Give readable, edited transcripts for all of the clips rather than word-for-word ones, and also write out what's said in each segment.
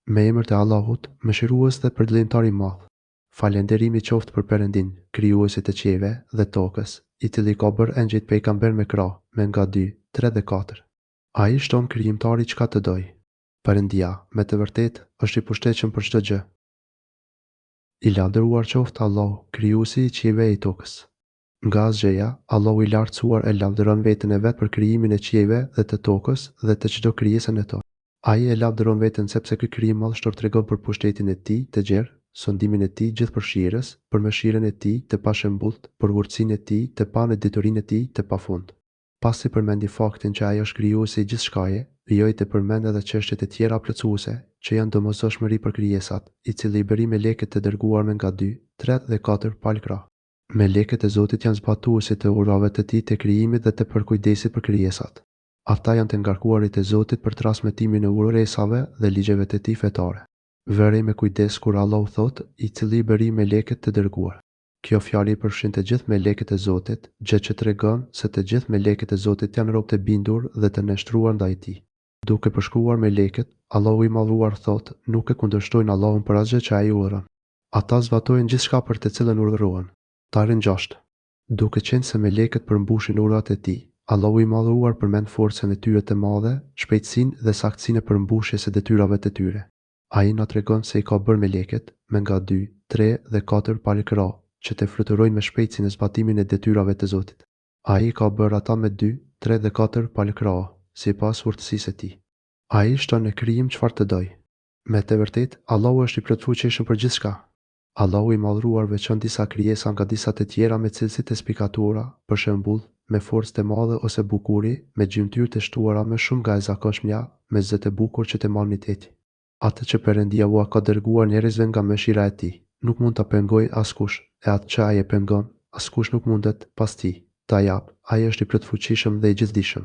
Me emër të Allahut, Mëshirues dhe Përdëllimtar i Madh. Falënderimi qoftë për Perëndinë, Krijuesit të qiejve dhe tokës, i cili ka bërë engjëjt pejgamberë me krahë, me nga dy, tre dhe katër. Ai shton krijimtari çka të dojë. Perëndia, me të vërtetë, është i pushtetshëm për çdo gjë. I lavdëruar qoftë Allahu, Krijuesi i qiejve e i tokës. Nga asgjëja, Allahu i Lartësuar e lavdëron veten e vet për krijimin e qiejve dhe të tokës dhe të çdo krijese në to. Ai e lavdëron veten sepse ky krijim madhështor tregon për pushtetin e Tij të gjerë, sundimin e Tij gjithëpërfshirës, për mëshirën e Tij të pashembullt, për urtësinë e Tij të panë e diturinë e Tij të pafund. Pasi përmendi faktin që Ai është Krijuesi i gjithçkaje, vijoi të përmendë edhe çështjet e tjera plotësuese, që janë domosdoshmëri për krijesat, i cili i bëri melekët të dërguar me nga dy, tre dhe katër palë krahë. Melekët e Zotit janë zbatuesit të urdhrave të Tij të krijimit dhe të përkujdesit për krijesat. Ata janë të ngarkuarit e Zotit për transmetimin e urdhëresave dhe ligjeve të Tij fetare. Vërej me kujdes kur Allahu thotë, I cili i bëri melekët të dërguar. Kjo fjali i përfshin të gjithë melekët e Zotit, gjë që tregon se të gjithë melekët e Zotit janë robë të bindur dhe të nënshtruar ndaj Tij. Duke përshkruar melekët, Allahu i Madhëruar thotë, Nuk e kundërshtojnë Allahun për asgjë që Ai urdhëron. Ata zbatojnë gjithçka për të cilën urdhërohen. Tahrim 6. Duke qenë se melekët përmbushin urdhrat e Tij, Allahu i Madhëruar përmend forcën e tyre të madhe, shpejtësinë dhe saktësinë e përmbushjes së detyrave të tyre. Ai na tregon se i ka bërë melekët, me nga dy, tre dhe katër palë krahë, që të fluturojnë me shpejtësi në zbatimin e detyrave të Zotit. Ai i ka bërë ata me dy, tre dhe katër palë krahë, sipas urtësisë së Tij. Ai shton në krijim çfarë të dojë. Me të vërtetë, Allahu është i Plotfuqishëm për gjithçka. Allahu i Madhëruar veçon disa krijesa nga disa të tjera me cilësi të spikatura, për shembull, me forcë të madhe ose bukuri, me gjymtyrë të shtuara më shumë nga e zakonshmja, me zë të bukur që të mahnit etj. Atë që Perëndia ua ka dërguar njerëzve nga mëshira e Tij, nuk mund ta pengojë askush, e atë që Ai e pengon, askush nuk mundet, pas Tij, ta japë, Ai është i Plotfuqishëm dhe i Gjithëdijshëm.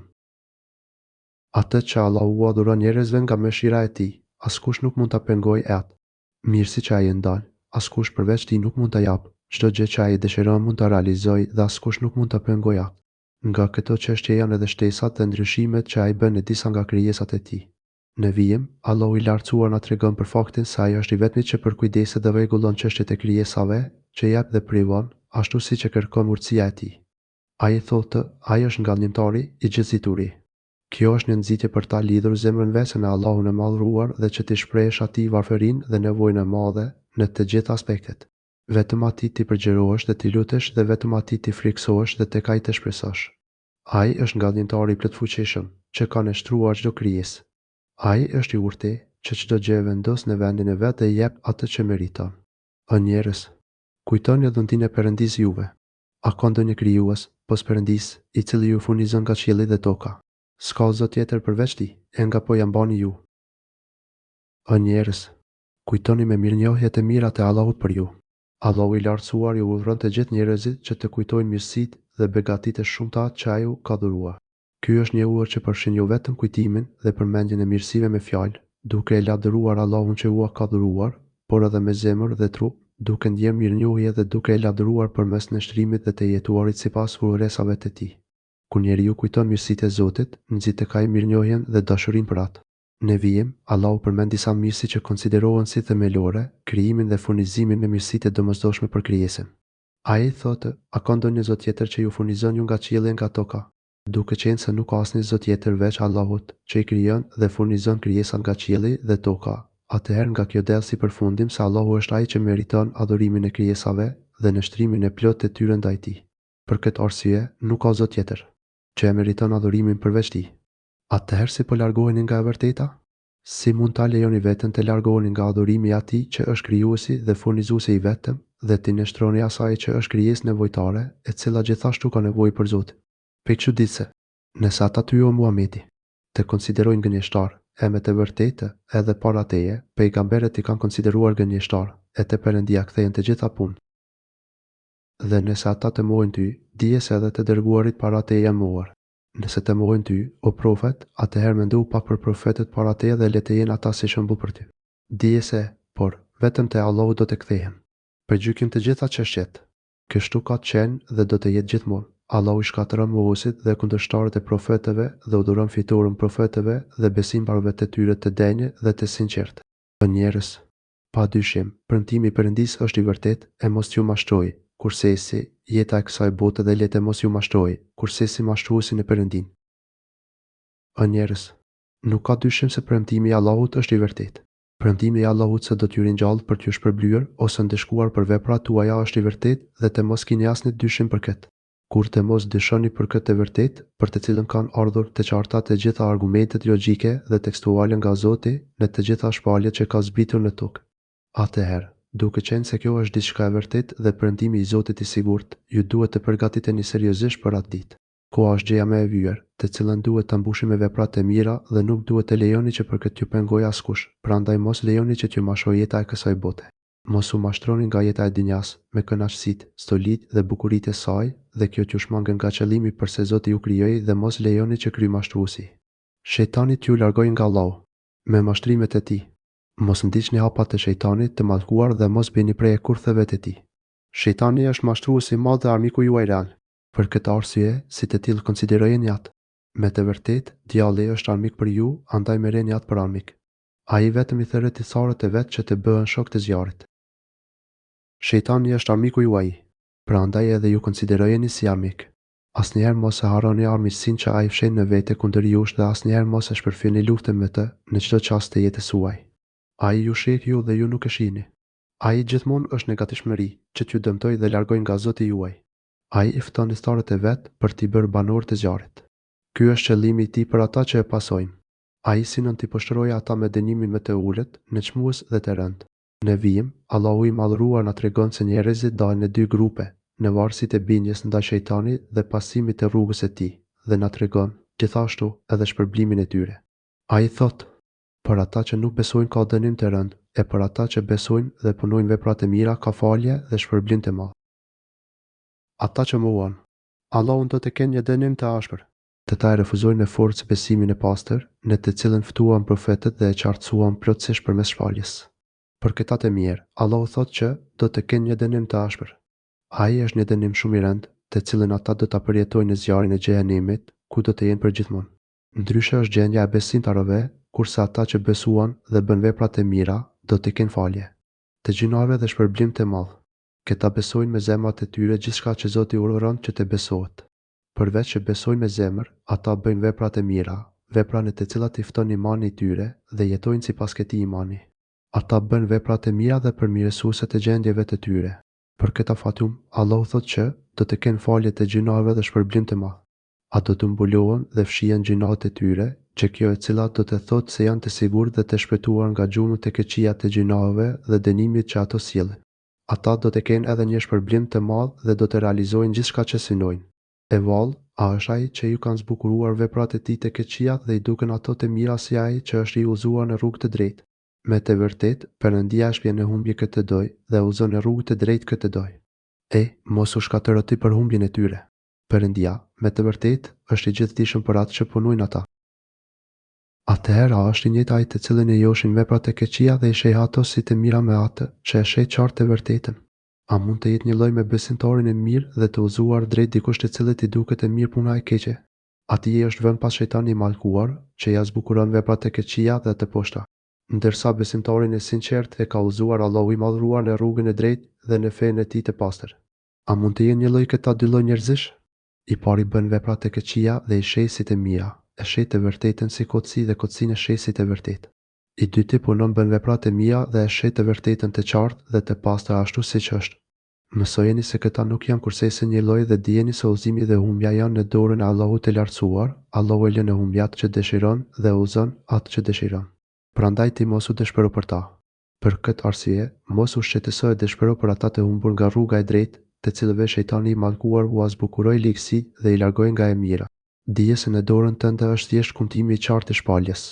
Atë që Allahu ua dhuron njerëzve nga mëshira e Tij, askush nuk mund ta pengojë e atë. Mirësi që Ai e ndal, askush përveç Tij nuk mund ta japë, çdo gjë që Ai dëshiron mund ta realizojë dhe askush nuk mund ta pengojë atë. Nga këto çështje janë edhe shtesat dhe ndryshimet që Ai bën në disa nga krijesat e Tij. Në vijim, Allahu i Lartësuar na tregon për faktin se Ai është i vetmi që përkujdeset dhe rregullon çështjet e krijesave, që jep dhe privon, ashtu siç e kërkon urtësia e Tij. Ai thotë, Ai është Ngadhnjimtari, i Gjithëdituri. Kjo është një nxitje për ta lidhur zemrën veçse me Allahun e Madhëruar dhe që t'i shprehësh Atij varfërinë dhe nevojën e madhe në të gjitha aspektet. Vetëm Atij t'i përgjërohesh dhe t'i lutesh dhe vetëm Atij t'i frikësohesh dhe tek Ai të shpresosh. Ai është Ngadhnjimtari i Plotfuqishëm, që ka nënshtruar çdo krijesë. Ai është i Urti, që çdo gjë e vendos në vendin e vet dhe i jep atë që meriton. O njerëz! Kujtoni dhuntinë e Perëndisë juve. A ka ndonjë krijues, pos Perëndisë, i cili ju furnizon nga qielli dhe toka? S'ka zot tjetër përveç Tij, e nga po ia mbani ju? O njerëz! Kujtoni me mirënjohje të mirat e Allahut për ju. Allahu i Lartësuar i urdhëron të gjithë njerëzit që të kujtojnë mirësitë dhe begatitë e shumta që Ai u ka dhuruar. Ky është një urdhër që përfshin jo vetëm kujtimin dhe përmendjen e mirësive me fjalë, duke e lavdëruar Allahun që ua ka dhuruar, por edhe me zemër dhe trup, duke ndjerë mirënjohje dhe duke e lavdëruar përmes nënshtrimit dhe të jetuarit sipas urdhëresave të Tij. Kur njeriu kujton mirësitë e Zotit, nxit tek ai mirënjohjen dhe dashurinë për Atë. Në vijim, Allahu përmend disa mirësi që konsiderohen si themelore, krijimin dhe furnizimin me mirësitë e domosdoshme për krijesën. Ai thotë, A ka ndonjë zot tjetër që ju furnizon ju nga qielli e nga toka? Duke qenë se nuk ka asnjë zot tjetër veç Allahut, që i krijon dhe furnizon krijesat nga qielli dhe toka, atëherë nga kjo del si përfundim se Allahu është Ai që meriton adhurimin e krijesave dhe nënshtrimin e plotë të tyre ndaj Tij. Për këtë arsye, nuk ka zot tjetër, që e meriton adhurimin përveç Tij. Atëherë si po largoheni nga e vërteta? Si mund ta lejoni veten të largoheni nga adhurimi i Atij që është Krijuesi dhe Furnizuesi i vetëm dhe t'i nënshtroheni asaj që është krijesë nevojtare, e cila gjithashtu ka nevojë për Zotin? Pikëçuditëse, nëse ata ty o Muhamedi, të konsiderojnë gënjeshtar, e me të vërtetë, edhe para teje, pejgamberët i kanë konsideruar gënjeshtarë, e te Perëndia kthehen të gjitha punët. Dhe nëse ata të mohojnë ty, dije se edhe të dërguarit para teje janë mohuar. Nëse të mohojnë ty, o Profet, atëherë mendohu pak për profetët para teje dhe le të jenë ata si shembull për ty. Dije se, por, vetëm te Allahu do të kthehen. Për gjykim të gjitha çështjet. Kështu ka qenë dhe do të jetë gjithmonë. Allahu i shkatërron mohuesit dhe kundërshtarët e profetëve dhe u dhuron fitoren profetëve dhe besimtarëve të tyre të denjë dhe të sinqertë. O njerëz! Pa dyshim, premtimi i Perëndisë është i vërtetë, e mos t'ju mashtrojë, kurrsesi, jeta e kësaj bote dhe le të mos ju mashtrojë, kurrsesi mashtruesi në Perëndinë. O njerëz! Nuk ka dyshim se premtimi i Allahut është i vërtetë. Premtimi i Allahut se do t'ju ringjallë për t'ju shpërblyer ose ndëshkuar për veprat tuaja është i vërtetë dhe të mos kini asnjë dyshim për këtë. Kurrë të mos dyshoni për këtë të vërtetë, për të cilën kanë ardhur të qarta të gjitha argumentet logjike dhe tekstuale nga Zoti në të gjitha shpalljet që ka zbritur në tokë. Atëherë, duke qenë se kjo është diçka e vërtetë dhe premtimi i Zotit i sigurt, ju duhet të përgatiteni seriozisht për atë ditë. Koha është gjëja më e vyer, të cilën duhet ta mbushim me vepra të mira dhe nuk duhet të lejoni që për këtë t'ju pengojë askush, prandaj mos lejoni që t'ju mashtrojë jeta e kësaj bote. Mos u mashtroni nga jeta e dynjasë, me kënaqësitë, stolitë dhe bukuritë e saj, dhe kjo t'ju shmangë nga qëllimi përse Zoti ju krijoi dhe mos lejoni që kryemashtruesi, Shejtani t'ju largojë nga Allahu, me mashtrimet e tij. Mos ndiqni hapat e Shejtanit të mallkuar dhe mos bini pre e kurtheve të tij. Shejtani është mashtrues i madh dhe armiku juaj real. Për këtë arsye, si të tillë konsiderojeni atë. Me të vërtetë, djalli është armik për ju, andaj merreni atë për armik. Ai vetëm i thërret ithtarët e vet që të bëhen shokë të zjarrit. Shejtani është armiku juaj, prandaj edhe ju konsiderojeni si armik. Asnjëherë mos e harroni armiqësinë që ai fsheh në vete kundër jush dhe asnjëherë mos e shpërfillni luftën me të në çdo çast të jetës suaj. Ai ju sheh ju dhe ju nuk e shihni. Ai gjithmonë është në gatishmëri që t'ju dëmtojë dhe largojë nga Zoti juaj. Ai i fton ithtarët e vet për t'i bërë banorë të zjarrit. Ky është qëllimi i tij për ata që e pasojnë. Ai synon t'i poshtërojë ata me dënimin më të ulët, nënçmues dhe të rëndë. Në vijim, Allahu i Madhëruar na tregon se njerëzit dahen në dy grupe, në varësi të bindjes ndaj shejtanit dhe pasimit të rrugës së tij, dhe na tregon, gjithashtu, edhe shpërblimin e tyre. Ai thotë, Për ata që nuk besojnë ka dënim të rëndë, e për ata që besojnë dhe punojnë vepra të mira ka falje dhe shpërblim të madh. Ata që mohuan Allahun do të kenë një dënim të ashpër. Këta e refuzojnë me forcë besimin e pastër, në të cilën ftuam profetët dhe e qartësuam plotësisht përmes shpalljes. Për këta të mjerë, Allahu thotë që do të kenë një dënim të ashpër. Ai është një dënim shumë i rëndë, të cilin ata do ta përjetojnë në zjarrin e Xhehenemit, ku do të jenë përgjithmonë. Ndryshe është gjendja e besimtarëve, kurse ata që besuan dhe bënë vepra të mira, do të kenë falje të gjynaheve dhe shpërblim të madh. Këta besojnë me zemrat e tyre gjithçka që Zoti urdhëron që të besohet. Përveç që besojnë me zemër, ata bëjnë vepra të mira, vepra në të cilat i fton imani i tyre dhe jetojnë sipas këtij imani. Ata bëjnë vepra të mira dhe përmirësuese të gjendjeve të tyre. Për këta fatum, Allahu thotë që, do të kenë falje të gjynaheve dhe shpërblim të madh. A do t'u mbulohen dhe fshihen gjynahet e tyre, gjë kjo e cila do të thotë se janë të sigurt dhe të shpëtuar nga gjurmët e këqija të gjynaheve dhe dënimit që ato sjellin. Ata do të kenë edhe një shpërblim të madh dhe do të realizojnë gjithçka që synojnë. E vallë, a është ai që iu kanë zbukuruar veprat e tij të këqija dhe i duken ato të mira si ai që është i udhëzuar në rrugë të drejtë? Me të vërtetë, Perëndia e shpie në humbje kë të dojë dhe e udhëzon në rrugë të drejtë kë të dojë. E, mos u shkatërro ti për humbjen e tyre. Perëndia, me të vërtetë, është i gjithëdijshëm për atë që punojnë ata. Atëherë a është i njëjtë ai të cilin e joshin veprat e këqija dhe i sheh ato si të mira me atë që e sheh qartë të vërtetën? A mund të jetë njëlloj me besimtarin e mirë dhe të udhëzuar drejt dikush të cilit i duket e mirë puna e keqe? Atij i është vënë pas shejtani i mallkuar, që ia zbukuron veprat e këqija dhe të poshtra. Ndërsa besimtarin e sinqertë e ka udhëzuar Allahu i Madhëruar në rrugën e drejtë dhe në fenë e Tij të pastër. A mund të jenë njëlloj këta dy lloj njerëzish? I pari bën vepra të këqija dhe i sheh si të mira, e sheh të vërtetën si kotësi dhe kotësinë e sheh si të vërtetë. I dyti punon bën vepra të mira dhe e sheh të vërtetën të qartë dhe të pastër ashtu siç është. Mësojeni se këta nuk janë kurrsesi njëlloj dhe dijeni se udhëzimi dhe humbja janë në dorën e Allahut të Lartësuar, Allahu e lë në humbje atë që dëshiron dhe udhëzon atë që dëshiron. Prandaj ti mos u dëshpëro për ta. Për këtë arsye, mos u shqetëso e dëshpëro për ata të humbur nga rruga e drejtë, të cilëve shejtani i mallkuar ua zbukuroi ligësitë dhe i largoi nga e mira. Dije se në dorën tënde është thjesht kumtimi i qartë i shpalljes.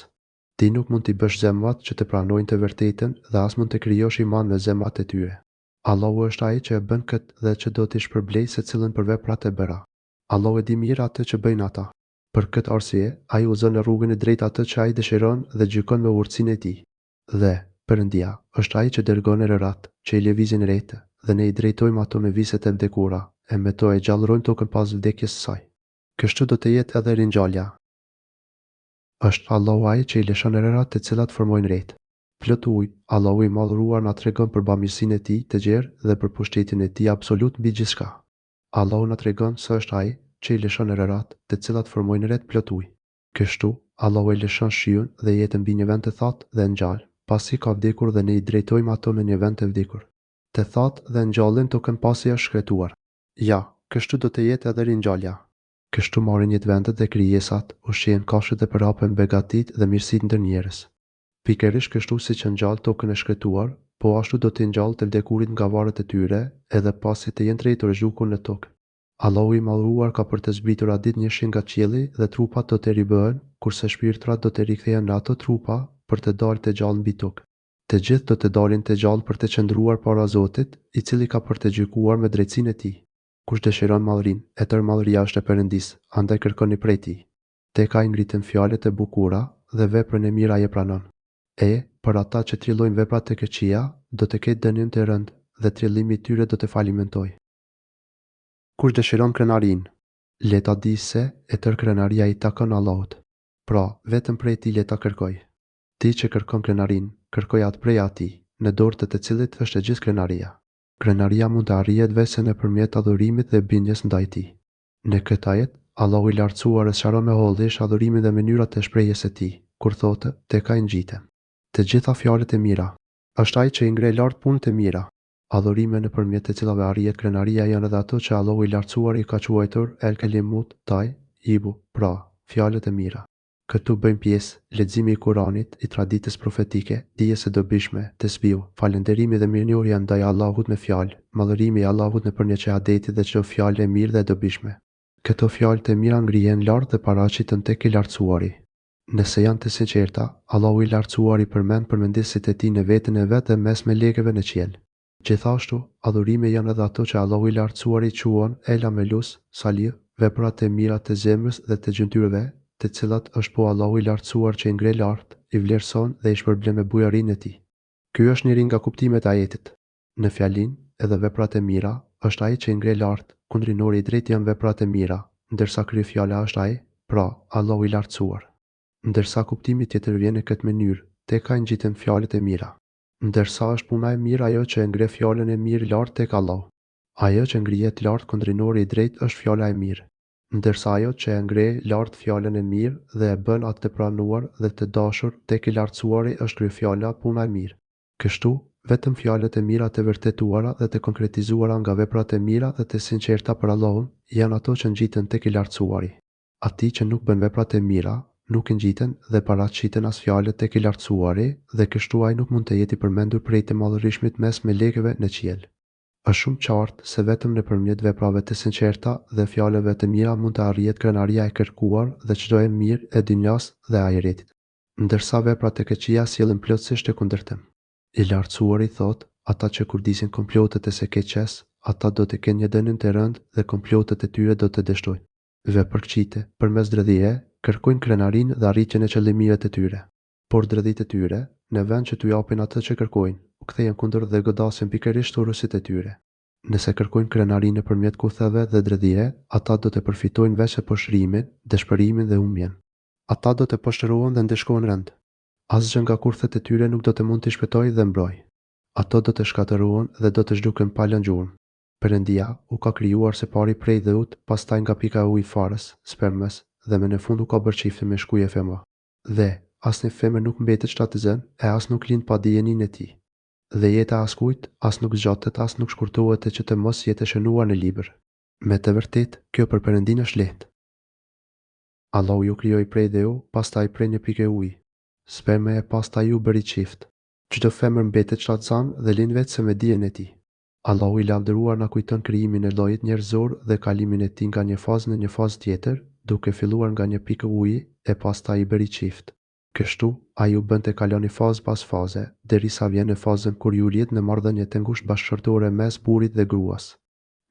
Ti nuk mund t'i bësh zemrat që të pranojnë të vërtetën dhe as mund të krijosh iman në zemrat e tyre. Allahu është Ai që e bën këtë dhe që do t'i shpërblejë secilin për veprat e bëra. Allahu e di mirë atë që bëjnë ata. Për këtë arsye, Ai udhëzon në rrugën e drejtë atë që Ai dëshiron dhe gjykon me urtësinë e Tij. Dhe, Perëndia, është Ai që dërgon erërat, që i lëvizin retë, dhe ne i drejtojmë ato në viset e vdekura, e me to e gjallërojmë tokën pas vdekjes së saj. Kështu do të jetë edhe ringjallja. Është Allahu Ai që i lëshon erërat të cilat formojnë retë. Plot ujë, Allahu i Madhëruar na tregon për bamirësinë e Tij të gjerë dhe për pushtetin e Tij absolut mbi gjithçka. Allahu na tregon se është Ai, që i lëshon erërat, të cilat formojnë retë plot ujë. Kështu, Allahu e lëshon shiun dhe jetën mbi një vend të thatë dhe e ngjall, pasi ka vdekur dhe Ne i drejtojmë ato në një vend të vdekur. Të thatë dhe e ngjallim tokën pasi është shkretuar. Ja, kështu do të jetë edhe ringjallja. Kështu marrin jetë vendet dhe krijesat, ushqehen kafshët dhe përhapen begatitë dhe mirësitë ndër njerëz. Pikërisht kështu siç e ngjall tokën e shkretuar, po ashtu do t'i ngjallë të vdekurit nga varret e tyre, edhe pasi të jenë tretur e zhdukur në tokë. Allahu i Madhëruar ka për të zbritur atë ditë një shi nga qielli dhe trupat do të ribëhen, kurse shpirtrat do të rikthehen në ato trupa për të dalë të gjallë mbi tokë. Të gjithë do të dalin të gjallë për të qëndruar para Zotit, i cili ka për të gjykuar me drejtësinë e Tij. Kush dëshiron madhërinë, e tërë madhëria është e Perëndisë, andaj kërkoni prej Tij. Tek ai ngriten fjalët e bukura dhe veprën e mirë ai e pranon. E, për ata që trillojnë vepra të këqija, do të ketë dënim të rëndë dhe trillimi i tyre do të falimentojë. Kush dëshiron krenarinë, le ta dijë se, e tërë krenaria i takon Allahut. Pra, vetëm prej Tij le ta kërkojë. Ti që kërkon krenarinë, kërkoje atë prej Atij, në dorë të të cilit është e gjithë krenaria. Krenaria mund të arrihet veçse nëpërmjet adhurimit dhe bindjes ndaj Tij. Në këtë ajet, Allahu i Lartësuar e sqaron me hollësisht adhurimin dhe mënyrat e shprehjes së tij, kur thotë, Tek Ai ngjitem. Të gjitha fjalët e mira. Është Ai që i ngre lart punët e mira. Adhurime nëpërmjet të cilave arrihet krenaria janë edhe ato që Allahu i Lartësuar i ka quajtur El Kelimut Taj-jibu, pra, fjalët e mira. Këtu bëjnë pjesë, leximi i Kuranit, i traditës profetike, dijes së dobishme, tesbihu, falënderimi dhe mirënjohja ndaj Allahut me fjalë, madhërimi i Allahut nëpërmjet shehadetit dhe çdo fjalë e mirë dhe e dobishme. Këto fjalë të mira ngrihen lart dhe paraqiten tek i Lartësuari. Nëse janë të sinqerta, Allahu i Lartësuar i përmend përmendësit e Tij në veten e Vet dhe mes melekëve në qiell. Gjithashtu, adhurime janë edhe ato që Allahu i Lartësuar i quan El Amelus Salih, veprat e mira të zemrës dhe të gjymtyrëve, të cilat është po Allahu i Lartësuar që i ngre lart, i vlerëson dhe i shpërblen me bujarinë e Tij. Ky është njëri nga kuptimet e ajetit. Në fjalinë, edhe veprat e mira, është Ai që i ngre lart, kundrinori i drejtë janë veprat e mira, ndërsa kryefjala është Ai, pra, Allahu i Lartësuar. Ndërsa kuptimi tjetër vjen në këtë mënyrë, Tek Ai ngjiten fjalët e mira. Ndërsa është puna e mirë ajo që e ngre fjalën e mirë lart tek Allahu. Ajo që ngrihet lart kundrinori i drejtë është fjala e mirë. Ndërsa ajo që e ngre lart fjalën e mirë dhe e bën atë të pranuar dhe të dashur tek i Lartësuari është kryefjala puna e mirë. Kështu, vetëm fjalët e mira të vërtetuara dhe të konkretizuara nga veprat e mira dhe të sinqerta për Allahun janë ato që ngjiten tek i Lartësuari. Atij që nuk bën veprat e mira, nuk i ngjiten dhe paraqiten as fjalët tek i Lartësuari dhe kështu ai nuk mund të jetë i përmendur prej të Madhërishmit mes melekëve në qiell. Është shumë qartë se vetëm nëpërmjet veprave të sinqerta dhe fjalëve të mira mund të arrihet krenaria e kërkuar dhe çdo e mirë e dynjasë dhe ahiretit. Ndërsa veprat e këqija sjellin plotësisht të kundërtën. I Lartësuari thotë, Ata që kurdisin komplotet e së keqes, ata do të kenë një dënim të rëndë dhe komplotet e tyre do të dështojnë. Vepërkëqijtë, përmes dredhive, kërkojnë krenarinë dhe arritjen e qëllimeve të tyre. Por dredhitë e tyre, në vend që t'u japin atë që kërkojnë, u kthehen kundër dhe godasin pikërisht thurësit e tyre. Nëse kërkojnë krenarinë nëpërmjet kurtheve dhe dredhive, ata do të përfitojnë veçse poshtërimin, dëshpërimin dhe humbjen. Ata do të poshtërohen dhe ndëshkohen rëndë. Asgjë nga kurthet e tyre nuk do të mund t'i shpëtojë dhe mbrojë. Ato do të shkatërrohen dhe do të zhduken pa lënë gjurmë. Perëndia u ka krijuar së pari prej dheut, pastaj nga pika e ujit farës, spermës, dhe më në fund u ka bërë çifte meshkuj e femra. Dhe, asnjë femër nuk mbetet shtatzënë e as nuk lind pa dijeninë e tij. Dhe jeta e askujt, as nuk zgjatet as nuk shkurtohet e që të mos jetë e shënuar në libër. Me të vërtetë, kjo për Perëndinë është lehtë. Allahu ju krijoi prej dheu, pastaj prej një pike uji, sperme e pastaj ju bëri çift. Çdo femër mbetet shtatzënë dhe lind veçse me dijen e tij. Allahu i Lavdëruar na kujton krijimin e llojit njerëzor dhe kalimin e tij nga një fazë në një fazë tjetër, duke filluar nga një pikë uji e pastaj i bëri çift. Kështu, ai ju bën të kaloni fazë pas faze, derisa vjen në fazën kur ju lidh në marrëdhënie të ngushtë bashkëshortore mes burrit dhe gruas.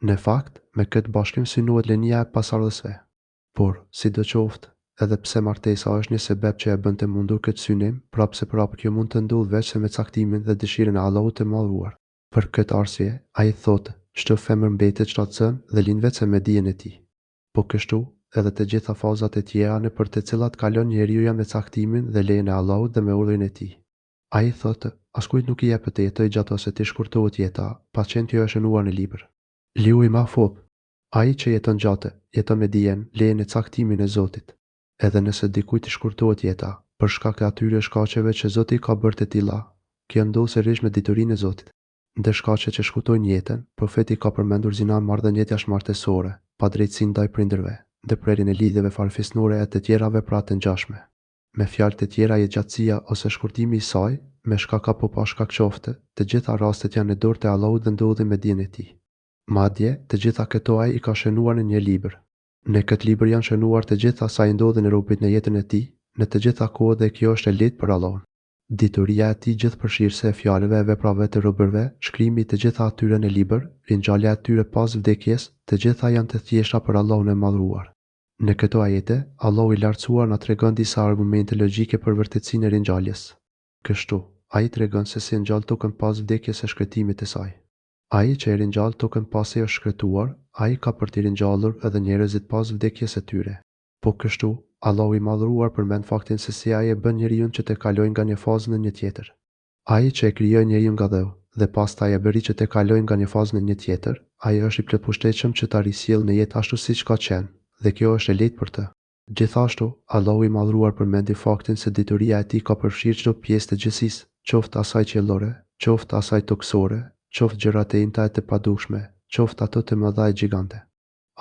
Në fakt, me këtë bashkim synohet lënia e pasardhësve. Por, sidoqoftë, edhe pse martesa është një sebep që e bën të mundur këtë synim, prapëseprapë kjo mund të ndodhë veçse me caktimin dhe dëshirën e Allahut të Madhëruar. Për këtë arsye, ai thotë, Çdo femër mbetet shtatzënë dhe lind veçse me dijen e tij. Po kështu, edhe të gjitha fazat e tjera nëpër të cilat kalon njeriu janë me caktimin dhe lejen e Allahut dhe me urdhrin e Tij. Ai thotë, Askujt nuk i jepet të jetojë gjatë ose t'i shkurtohet jeta, pa qenë kjo e shënuar në libër. Leuhi Mahfudh. Ai që jeton gjatë, jeton me dijen, lejen e caktimin e Zotit. Edhe nëse dikujt i shkurtohet jeta, për shkak të atyre shkaqeve që Zoti i ka bërë të tilla, kjo ndodh sërish me diturinë e Zotit. Ndër shkaqet që shkurtojnë jetën, Profeti ka përmendur zinanë marrëdhëniet jashtëmartesore, padrejtësinë ndaj prindërve, ndërprerjen e lidhjeve farefisnore e të tjera vepra të ngjashme. Me fjalë të tjera jetëgjatësia ose shkurtimi i saj, me shkak apo pa shkak qoftë, të gjitha rastet janë në dorë të Allahut dhe ndodhin me dijen e Tij. Madje, të gjitha këto Ai i ka shënuar në një libër. Në këtë libër janë shënuar të gjitha sa i ndodhin robit në jetën e tij, në të gjitha kohët dhe kjo është e lehtë për Allahun. Dituria e Tij gjithëpërfshirëse e fjalëve e veprave të robërve, shkrimi i të gjitha atyre në libër, ringjallja e tyre pas vdekjes, të gjitha janë të thjeshta për Allahun e Madhëruar. Në këto ajete, Allahu i Lartësuar na tregon disa argumente logjike për vërtetësinë e ringjalljes. Kështu, Ai tregon se si e ngjall tokën pas vdekjes e shkretimit të saj. Ai që e ringjall tokën pasi është shkretuar, Ai ka për t'i ringjallur edhe njerëzit pas vdekjes së tyre. Po kështu, Allahu i Madhëruar përmend faktin se si Ai e bën njeriun që të kalojë nga një fazë në një tjetër. Ai që e krijoi njeriun nga dheu, dhe pastaj e bëri që të kalojë nga një fazë në një tjetër, Ai është i plotpushtetshëm që ta risjellë në jetë ashtu siç ka qenë, dhe kjo është e lehtë për të. Gjithashtu, Allahu i Madhëruar përmendi faktin se dituria e Tij ka përfshirë çdo pjesë të gjithësisë, qoftë asaj qiellore, qoftë asaj tokësore, qoftë gjërat e imta e të padukshme, qoftë ato të mëdha e gjigante.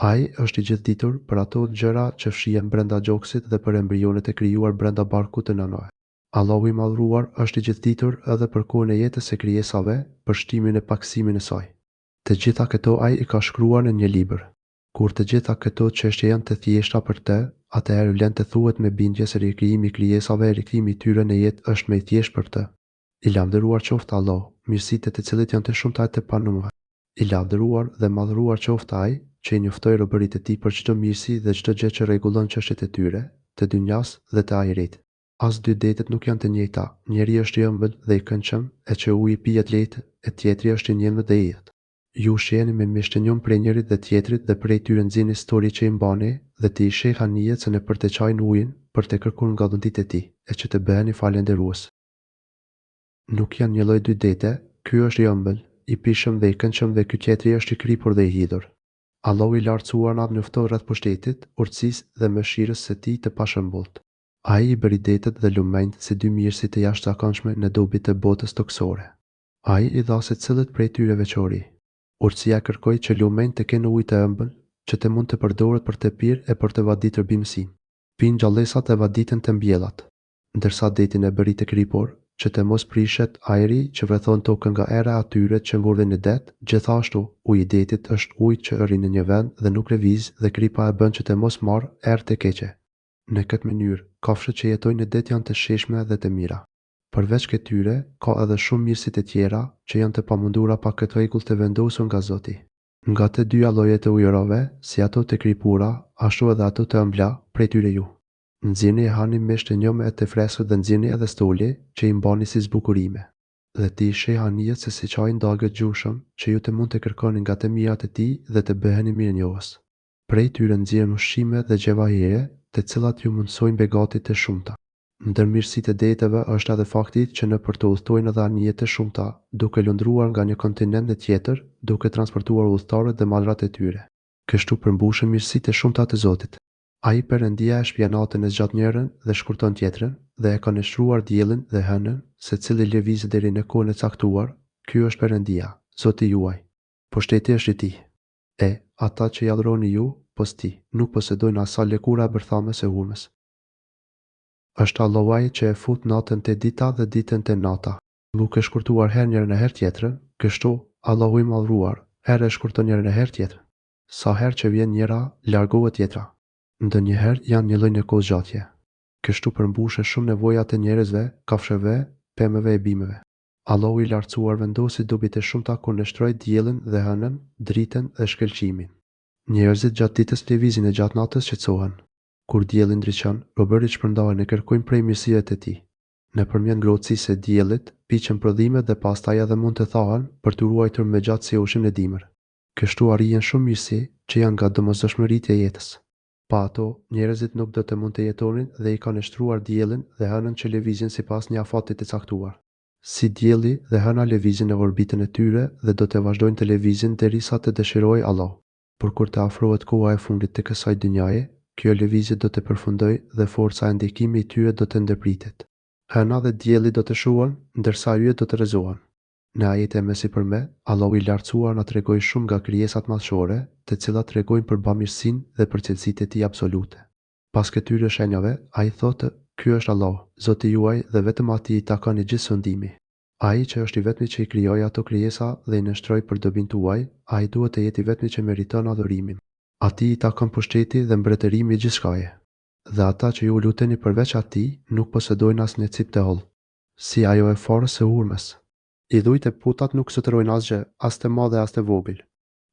Ai është i gjithëditur për ato gjëra që fshihen brenda gjoksit dhe për embrionet e krijuar brenda barkut të nënave. Allahu i Madhëruar është i Gjithëditur edhe për kohën e jetës së krijesave, për shtimin e pakësimin e saj. Të gjitha këto Ai i ka shkruar në një libër. Kur të gjitha këto çështje janë të thjeshta për Të, atëherë vlen të thuhet me bindje se rikrijimi i krijesave e rikthimi i tyre në jetë është më i thjeshtë për Të. I lavdëruar qoftë Allahu, mirësitë e të Cilit janë të shumta e të panumërta. I lavdëruar dhe madhëruar qoftë Ai, që i njoftoi robërit e Tij për çdo mirësi dhe çdo gjë që rregullon çështjet e tyre, të dynjasë dhe të ahiretit. As dy detet nuk janë të njëjta, njëri është i ëmbël dhe i këndshëm e që uji pihet lehtë e tjetri është i njëmët dhe i idhtë. Ju ushqeheni me mish të njomë prej njërit dhe tjetrit dhe prej tyre nxirrni stoli që i mbani dhe ti i sheh anijet se nëpër të çajnë ujin për të kërkuar nga dhuntitë e tij, e që të bëheni falënderues. Nuk janë njëlloj dy dete, ky është i ëmbël, i pijshëm dhe i këndshëm dhe ky tjetri është i kripur dhe i hidhur. Allahu i Lartësuar na njofton rreth pushtetit, urtësisë dhe mëshirës së Tij të pashembullt. Ai i bëri detet dhe lumenjtë si dy mirësi të jashtëzakonshme në dobi të botës tokësore. Ai i dha secilit prej tyre veçori. Urtësia kërkoi që lumenjtë të kenë ujë të ëmbël, që të mund të përdoret për të pirë e për të vaditur bimësinë. Pinë gjallesat e vaditen të mbjellat. Ndërsa detin e bëri të kripur, që të mos prishet ajri që rrethon tokën nga era e atyre që ngordhin në det, gjithashtu, uji i detit është ujë që rri në një vend dhe nuk lëviz dhe kripa e bën që të mos marrë erë të keqe. Në këtë mënyrë, kafshët që jetojnë në det janë të shijshme dhe të mira. Përveç këtyre, ka edhe shumë mirësi të tjera, që janë të pamundura pa këtë rregull të vendosur nga Zoti. Nga të dyja llojet e ujërave, si ato të kripura, ashtu edhe ato të ëmbla, prej tyre ju. Nxirrni e hani mish të njomë e të freskët dhe nxirrni edhe stoli, që i mbani si zbukurime. Dhe ti i sheh anijet se si çajnë dallgët zhurmshëm, që ju të mund të kërkoni nga të mirat e Tij dhe të bëheni mirënjohës. Prej tyre nxirren ushqime dhe xhevahire, të cilat ju mundësojnë begati të shumta. Ndër mirësitë e deteve është edhe fakti që nëpër to udhëtojnë edhe anije të shumta, duke lundruar nga një kontinent në tjetër, duke transportuar udhëtarët dhe mallrat e tyre. Kështu përmbushen mirësitë e shumta të Zotit. Ai Perëndia e shpie natën e zgjat njërën dhe shkurton tjetrën, dhe e ka nënshtruar diellin dhe hënën, secili lëviz deri në kohën e caktuar, ky është Perëndia, Zoti juaj. Pushteti është i Tij. E, ata që i adhuroni ju, pos Tij, nuk posedojnë as sa lëkura e bërthamës së hurmës. Është Allahu Ai që e fut natën te dita dhe ditën te nata, duke shkurtuar herë njërën e herë tjetrën, kështu, Allahu i Madhëruar, herë e shkurton njërën e herë tjetrën. Sa herë që vjen njëra, largohet tjetra. Ndonjëherë janë njëlloj në kohëzgjatje. Kështu përmbushen shumë nevoja të njerëzve, kafshëve, pemëve e bimëve. Allahu i Lartësuar vendosi dobi të shumta kur nënshtroi diellin dhe hënën, dritën dhe shkëlqimin. Njerëzit gjatë ditës lëvizin e gjatë natës qetësohen. Kur dielli ndriçon, robërit shpërndahen e kërkojnë prej mirësive të tij. Nëpërmjet ngrohtësisë së diellit, piqen prodhimet dhe pastaj edhe mund të thahen për t'u ruajtur më gjatë si ushqim në dimër. Kështu arrihen shumë mirësi, që janë nga domosdoshmëritë e jetës. Pa ato, njerëzit nuk do të mund të jetonin dhe i ka nënshtruar diellin dhe hënën që lëvizin sipas një afati të caktuar. Si dielli dhe hëna lëvizin në orbitën e tyre dhe do të vazhdojnë të lëvizin derisa të dëshirojë Allahu. Por kur të afrohet koha e fundit të kësaj dynjaje, kjo lëvizje do të përfundojë dhe forca e ndikimi i tyre do të ndërpritet. Hëna dhe dielli do të shuhen, ndërsa yjet do të rrëzohen. Në ajetet e mësipërme, Allahu i Lartësuar na tregoi shumë nga krijesat madhëshore, të cilat tregojnë për bamirësinë dhe për cilësitë e Tij absolute. Pas këtyre shenjave, Ai thotë, Ky është Allahu, Zoti juaj dhe vetëm Atij i takon i gjithë sundimi. Ai që është i vetmi që i krijoi ato krijesa dhe i nënshtroi për dobinë tuaj, Ai duhet të jetë i vetmi që meriton adhurimin. Atij i takon pushteti dhe mbretërimi i gjithçkaje. Dhe ata që ju u luteni përveç Atij, nuk posedojnë asnjë cipë të hollë. Si ajo e farës së hurmës. Idhujt e putat nuk zotërojnë asgjë, as të madhe as të vogël.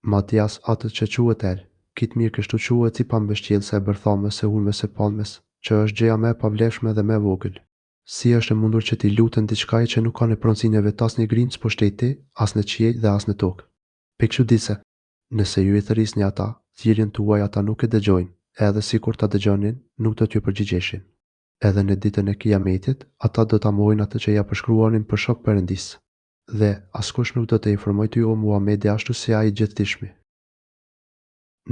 Madje as atë që quhet El. Kitmir kështu quhet cipa mbështjellëse e bërthamës së hurmës së palmës, që është gjëja më e pavlefshme dhe më e vogël. Si është e mundur që t'i luten diçkaje që nuk ka në pronësinë e vet asnjë grimcë pushteti, as në qiej dhe as në tokë? Pikëçuditëse! Nëse ju i thërrisni ata, thirrjen tuaj ata nuk e dëgjojnë, e edhe sikur ta dëgjonin, nuk do t'ju përgjigjeshin. Edhe në ditën e Kijametit, ata do ta mohojnë atë që ia përshkruanin për shok Perëndisë. Dhe, askush nuk do të informojë ty o Muhamedi ashtu si Ai i Gjithëdijshmi.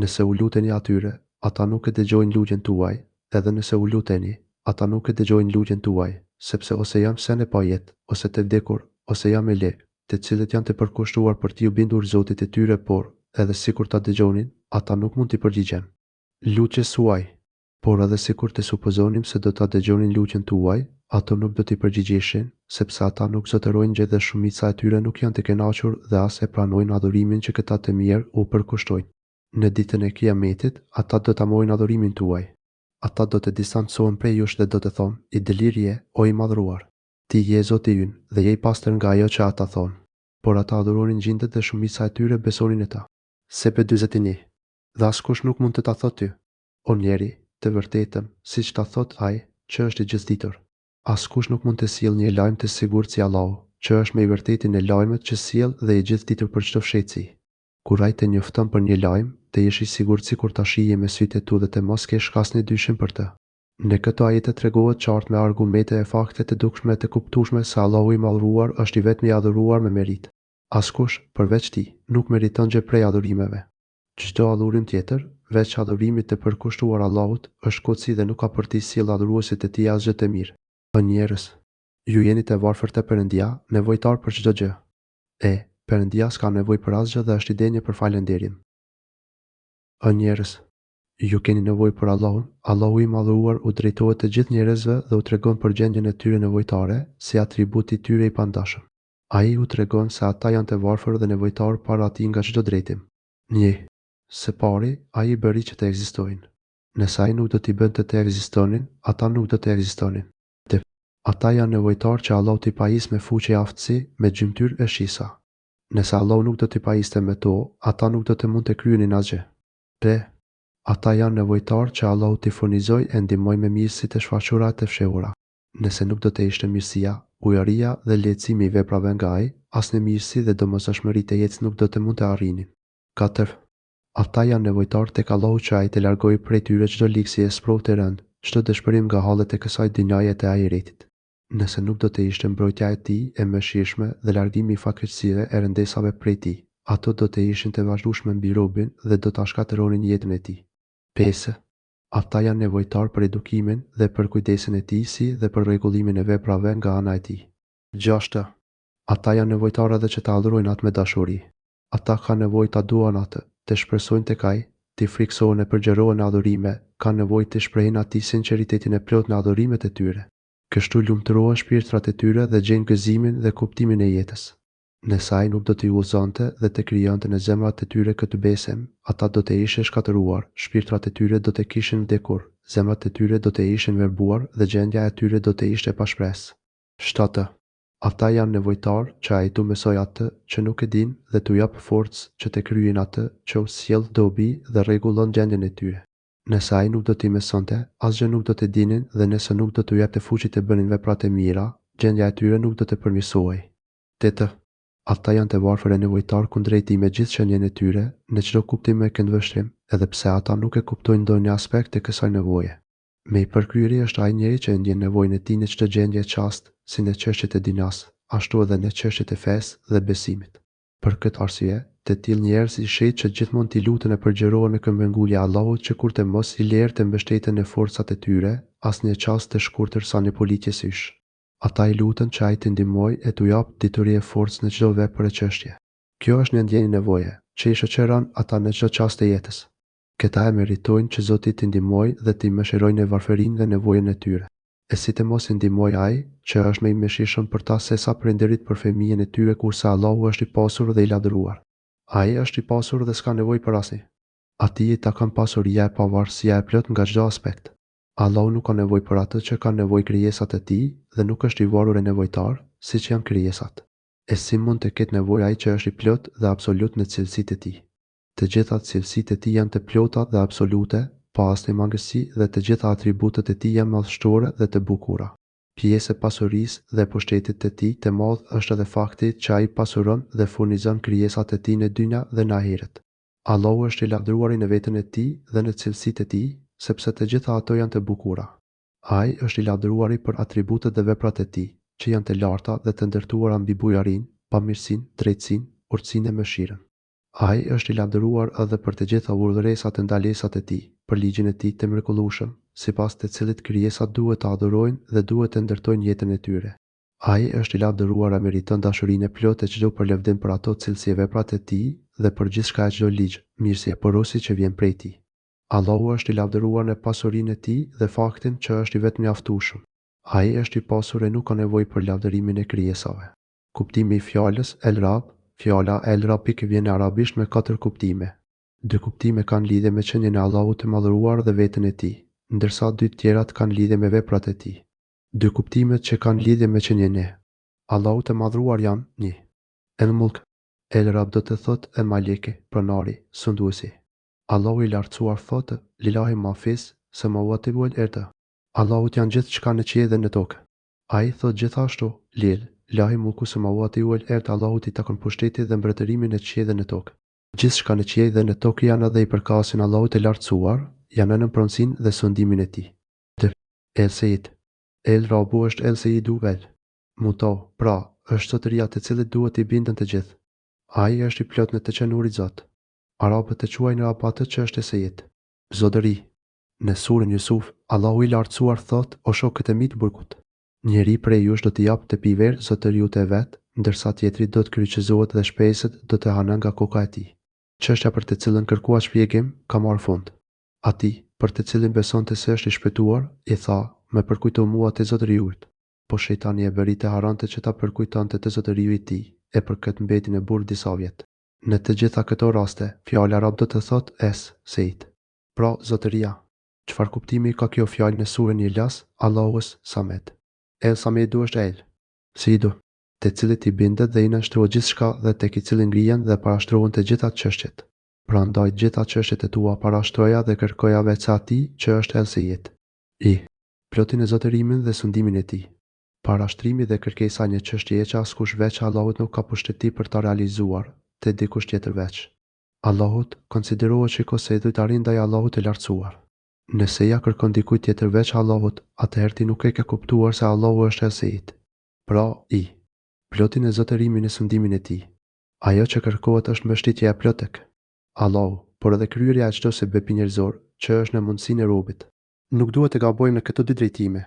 Nëse u luteni atyre, ata nuk e dëgjojnë lutjen tuaj, edhe nëse u luteni, ata nuk e dëgjojnë lutjen tuaj, sepse ose janë sende pa jetë, ose të vdekur, ose janë melekë, të cilët janë të përkushtuar për t'iu bindur Zotit të tyre por, edhe sikur ta dëgjonin, ata nuk mund t'i përgjigjen lutjes suaj. Por edhe sikur të supozonim se do ta dëgjonin lutjen tuaj, ato nuk do t'i përgjigjeshin, sepse ata nuk zotërojnë gjë dhe shumica e tyre nuk janë të kënaqur dhe as e pranojnë adhurimin që këta të mjerë u përkushtojnë. Në ditën e Kijametit, ata do ta mohojnë adhurimin tuaj. Ata do të distancohen prej jush dhe do të thonë, I dëlirë je, o i Madhëruar! Ti je Zoti ynë, dhe je i pastër nga ajo që ata thonë. Por ata adhuronin xhindët dhe shumica e tyre besonin në ta. Sebe 41. Dhe askush nuk mund të ta thotë ty, O njeri, të vërtetën, siç ta thotë Ai, që është i Gjithëditur. Askush nuk mund të sjellë një lajm të sigurt si Allahu, që është më i vërteti në lajmet që sjell dhe i Gjithëditur për çdo fshehtësi. Kur Ai të njofton për një lajm, të jesh i sigurt sikur ta shihje me sytë e tu dhe të mos kesh asnjë dyshim për të. Në këto ajete tregohet qartë me argumente e fakte të dukshme e të kuptueshme se Allahu i Madhëruar është i vetmi i adhuruar me meritë. Askush, përveç Tij, nuk meriton gjë prej adhurimeve. Çdo adhurim tjetër, veç adhurimit të përkushtuar Allahut, është kotësi dhe nuk ka për t'i sjellë adhuruesit të tij asgjë të mirë. O njerëz! Ju jeni të varfër te Perëndia, nevojtarë për çdo gjë. E, Perëndia s'ka nevojë për asgjë dhe është i denjë për falënderim. O njerëz! Ju keni nevojë për Allahun, Allahu i Madhëruar u drejtohet të gjithë njerëzve dhe u tregon për gjendjen e tyre nevojtare, si atribut i tyre i pandashëm. Ai u tregon se ata janë të varfër dhe nevojtarë para Tij nga çdo drejtim. Një. Së pari, Ai i bëri që të ekzistojnë. Nëse Ai nuk do t'i bënte të ekzistonin, ata nuk do të ekzistonin. Dy. Ata janë nevojtarë që Allahu t'i pajisë me fuqi e aftësi, me gjymtyrë e shqisa. Nëse Allahu nuk do t'i pajiste me to, ata nuk do të mund të kryenin asgjë. Tre. Ata janë nevojtarë që Allahu t'i furnizojë e ndihmojë me mirësi të shfaqura e të fshehura. Nëse nuk do të ishte mirësia, bujaria dhe lehtësimi i veprave nga Ai, asnjë mirësi dhe domosdoshmëri të jetës nuk do të mund të arrinin. Katër. Ata janë nevojtarë tek Allahu që Ai të largojë prej tyre çdo ligësi e sprovë të rëndë, çdo dëshpërim nga hallet e kësaj dynjaje e të ahiretit. Nëse nuk do të ishte mbrojtja e Tij e mëshirshme dhe largimi i fatkeqësive e rëndesave prej Tij, ato do të ishin të vazhdueshme mbi robin dhe do ta shkatërronin jetën e tij. Pesë. Ata janë nevojtarë për edukimin dhe për kujdesin e tij si dhe për rregullimin e veprave nga ana e tij. Gjashtë, Ata janë nevojtarë edhe që ta adhurojnë Atë me dashuri. Ata kanë nevojë ta duan Atë, të shpresojnë tek Ai, t'i frikësohen e përgjërohen në adhurime, kanë nevojë t'i shprehin Atij sinqeritetin e plotë në adhurimet e tyre. Kështu lumturohen shpirtrat e tyre dhe gjejnë gëzimin dhe kuptimin e jetës. Nëse ai nuk do t'i udhëzonte dhe të krijonte në zemrat e tyre këtë besim, ata do të ishin shkatërruar, shpirtrat e tyre do të kishin vdekur, zemrat e tyre do të ishin verbuar dhe gjendja e tyre do të ishte e pashpresë. Shtatë. Ata janë nevojtarë që ai t'u mësojë atë që nuk e dinë dhe t'u japë forcë që të kryejnë atë që u sjell dobi dhe rregullon gjendjen e tyre. Nëse ai nuk do t'i mësonte, asgjë nuk do të dinin dhe nëse nuk do t'u jepte fuqi të bënin vepra të mira, gjendja e tyre nuk do të përmirësohej. Tetë. Ata janë të varfër e nevojtarë kundrejt tij me gjithë qenien e tyre, në çdo kuptim e këndvështrim, edhe pse ata nuk e kuptojnë ndonjë aspekt të kësaj nevoje. Më i përkryeri është ai njeri që e ndjen nevojën e tij në çdo gjendje e çast, si në çështjet e dynjasë, ashtu edhe në çështjet e fesë dhe besimit. Për këtë arsye, të tillë njerëz i sheh që gjithmonë t'i luten e përgjërohen me këmbëngulje Allahut që kur të mos i lerë të mbështeten në forcat e tyre, as një çast të shkurtër sa një pulitje sysh. Ata i luten që Ai t'i ndihmojë e t'u japë dituri e forcë në çdo vepër e çështje. Kjo është një ndjenjë nevoje, që i shoqëron ata në çdo çast të jetës. Këta e meritojnë që Zoti t'i ndihmojë dhe t'i mëshirojë në varfërinë dhe nevojën e tyre. E si të mos i ndihmojë Ai, që është më i mëshirshëm për ta sesa prindërit për fëmijën e tyre kurse Allahu është i pasur dhe i lavdëruar. Ai është i pasur dhe s'ka nevojë për asnjë. Atij i takon pasuria e pavarësia e plotë nga çdo aspekt. Allahu nuk ka nevojë për atë që kanë nevojë krijesat e Tij dhe nuk është i varur e nevojtar, siç janë krijesat. E si mund të ketë nevojë Ai që është i plotë dhe absolut në cilësitë e Tij? Të gjitha cilësitë e Tij janë të plota dhe absolute, pa asnjë mangësi dhe të gjitha atributet e Tij janë madhështore dhe të bukura. Pjesë e pasurisë dhe pushtetit të Tij të madh është edhe fakti që Ai pasuron dhe furnizon krijesat e Tij në dynja dhe në ahiret. Allahu është i lavdëruari në veten e Tij dhe në cilësitë e Tij, sepse të gjitha ato janë të bukura. Ai është i lavdëruari për atributet dhe veprat e Tij, që janë të larta dhe të ndërtuara mbi bujarinë, bamirësinë, drejtësinë, urtësinë e mëshirën. Ai është i lavdëruar edhe për të gjitha urdhëresat e ndalesat e Tij, për ligjin e Tij të mrekullueshëm, sipas të cilit krijesat duhet të adhurojnë dhe duhet të ndërtojnë jetën e tyre. Ai është i lavdëruar e meriton dashurinë e plotë e çdo përlëvdim për ato cilësi e veprat e Tij dhe për gjithçka e çdo ligj, mirësi e porosi që vjen prej Tij. Allahu është i lavdëruar në pasurinë e Tij dhe faktin që është i vetëmjaftueshëm. Ai është i pasur e nuk ka nevojë për lavdërimin e krijesave. Kuptimi i fjalës El Rab, Fjala El Rab pikë vjen në arabisht me katër kuptime. Dy kuptime kanë lidhje me qenien e Allahut të Madhëruar dhe veten e Tij, ndërsa dy të tjerat kanë lidhje me veprat e Tij. Dy kuptimet që kanë lidhje me qenien e. Allahut të Madhëruar janë, një. El Mulk, El Rab do të thotë El Maliki, pronari, sunduesi. Allahu i Lartësuar thotë, Lillahi ma fis semawati wal erd. Allahut janë gjithçka në qiej dhe në tokë. Ai thotë gjithashtu, Lil, llahi mulku semawati uel erd Allahut i takon pushteti dhe mbretërimi në qiej dhe në tokë. Gjithçka në qiej dhe në tokë janë dhe i përkasin Allahut të Lartësuar, janë nën pronësinë dhe sundimin e Tij. Dy. El Sejid. El Rabu është El Sejidu El. Muto, pra, është zotëria të cilit duhet t'i binden të gjithë. Ai është i plotë në të qenurit Zot. Arabët e quajnë Rab atë që është Sejid. Zotëri. Në suren Jusuf, Allahu i Lartësuar thotë, O shokët e mi të burgut! Njëri prej jush do t'i japë të pijë verë zotëriut të vet, ndërsa tjetri do të kryqëzohet dhe shpezët do të hanë nga koka e tij. Çështja për të cilën kërkuat shpjegim, ka marrë fund. Atij, për të cilin besonte se është i shpëtuar, i tha, Më përkujto mua te zotëriu yt. Po shejtani e bëri të harronte që ta përkujtonte te zotëriu i tij, e për këtë mbeti në burg disa vjet. Në të gjitha këto raste, fjala Rab do të thotë Es, Sejid. Pra, zotëria. Çfarë kuptimi ka kjo fjalë në suren Ihlas, Allahu Es Samed. El Samedu është El. Sejidu, të cilit i bindet dhe i nënshtrohet gjithçka dhe tek i cili ngrihen dhe parashtrohen të gjitha çështjet. Prandaj gjitha çështjet e tua parashtroja dhe kërkoja veçse Atij që është El Sejid. I Ploti në zotërimin dhe sundimin e Tij. Parashtrimi dhe kërkesa e një çështjeje që askush veç Allahut nuk ka pushteti për ta realizuar, te dikush tjetër veç. Allahut, konsiderohet shirk ose idhujtari ndaj Allahut të Lartësuar. Nëse ia kërkon dikujt tjetër veç Allahut, atëherë ti nuk e ke kuptuar se Allahu është El Sejid. Pra, i Ploti në zotërimin e sundimin e Tij. Ajo që kërkohet është mbështetja e plotë tek Allahu, por edhe kryerja e çdo sebepi njerëzor që është në mundësinë e robit. Nuk duhet të gabojmë në këto dy drejtime.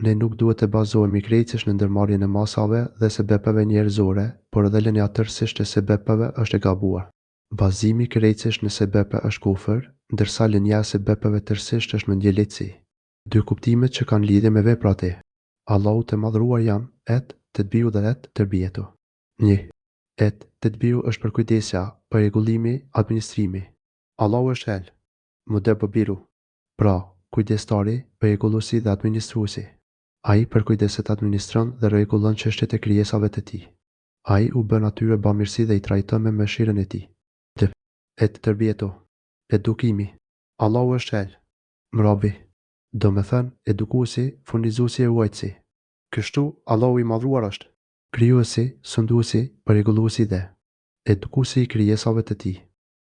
Ne nuk duhet të bazohemi krejtësisht në ndërmarrjen e masave dhe sebepeve njerëzore, por edhe lënia tërësisht e sebepeve është e gabuar. Bazimi krejtësisht në sebepe është kufër, ndërsa lënia e sebepeve tërësisht është mendjelehtësi. Dy kuptimet që kanë lidhje me veprat e Allahut të Madhëruar janë, Et, Tedbiru dhe Et, Terbijetu. Një. Et, Tedbiru është përkujdesja, rregullimi, administrimi. Allahu është El. Mudebbiru. Pra, kujdestari, rregulluesi dhe administruesi. Ai përkujdeset administron dhe rregullon çështjet e krijesave të Tij. Ai u bën atyre bamirësi dhe i trajton me mëshirën e Tij. Dy. Et terbijetu. Edukimi. Allahu është El. Murabbi. Domethënë, edukuesi, furnizuesi e ruajtësi. Kështu, Allahu i Madhëruar është. Krijuesi, sunduesi, rregulluesi dhe. Edukuesi i krijesave të Tij.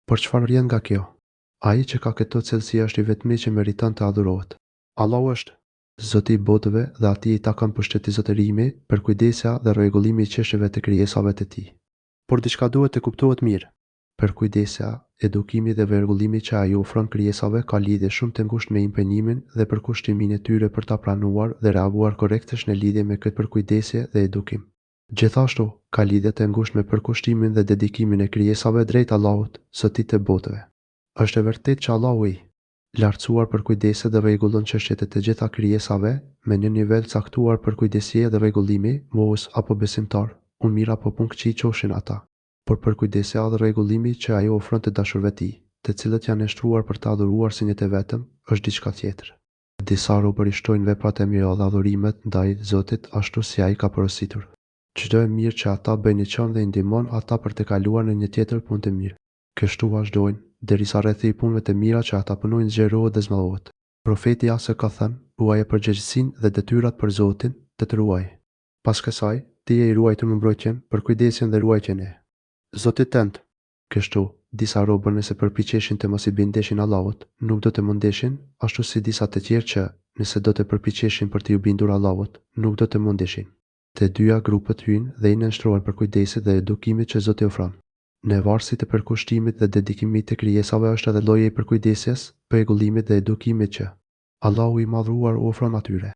Por çfarë rrjedh nga kjo? Ai që ka këto cilësi është i vetmi që meriton të adhurohet. Allahu është. Zoti i botëve dhe Atij i takon pushteti zotërimi, përkujdesja dhe rregullimi i çështjeve të krijesave të Tij. Por diçka duhet të kuptohet mirë. Përkujdesja, edukimi dhe rregullimi që Ai u ofron krijesave ka lidhje shumë të ngushtë me impenjimin dhe përkushtimin e tyre për ta pranuar dhe reaguar korrektësisht në lidhje me këtë përkujdesje dhe edukim. Gjithashtu, ka lidhje të ngushtë me përkushtimin dhe dedikimin e krijesave drejt Allahut, Zotit të botëve. Është e vërtetë që Allahu i. Lartësuar përkujdeset dhe rregullon çështjet e të gjitha krijesave, me një nivel të caktuar përkujdesjeje dhe rregullimi, mohues apo besimtar, punëmirë apo punëkëqij qofshin ata. Por përkujdesja dhe rregullimi që Ai u ofron të dashurve të Tij, të cilët janë nënshtruar për ta adhuruar si një të vetëm, është diçka tjetër. Disa robër i shtojnë veprat e mira dhe adhurimet ndaj Zotit ashtu si Ai ka porositur. Çdo e mirë që ata bëjnë i çon dhe i ndihmon ata për të kaluar në një tjetër punë të mirë. Kështu vazhdojnë, derisa rrethi i punëve të mira që ata punojnë zgjerohet dhe zmadhohet. Profeti AS ka thënë, Ruaje përgjegjësinë dhe detyrat për Zotin, të të ruajë. Pas kësaj, ti je i ruajtur me mbrojtjen, përkujdesjen dhe ruajtjen e. Zotit tënd. Kështu, disa robër nëse përpiqeshin të mos i bindeshin Allahut, nuk do të mundeshin, ashtu si disa të tjerë që, nëse do të përpiqeshin për t'iu bindur Allahut, nuk do të mundeshin. Të dyja grupet hyjnë dhe i nënshtrohen përkujdesit dhe edukimit që Zoti ofron. Në varësi të përkushtimit dhe dedikimit të krijesave është edhe lloji i përkujdesjes, rregullimit dhe edukimit që. Allahu i Madhëruar u ofron atyre.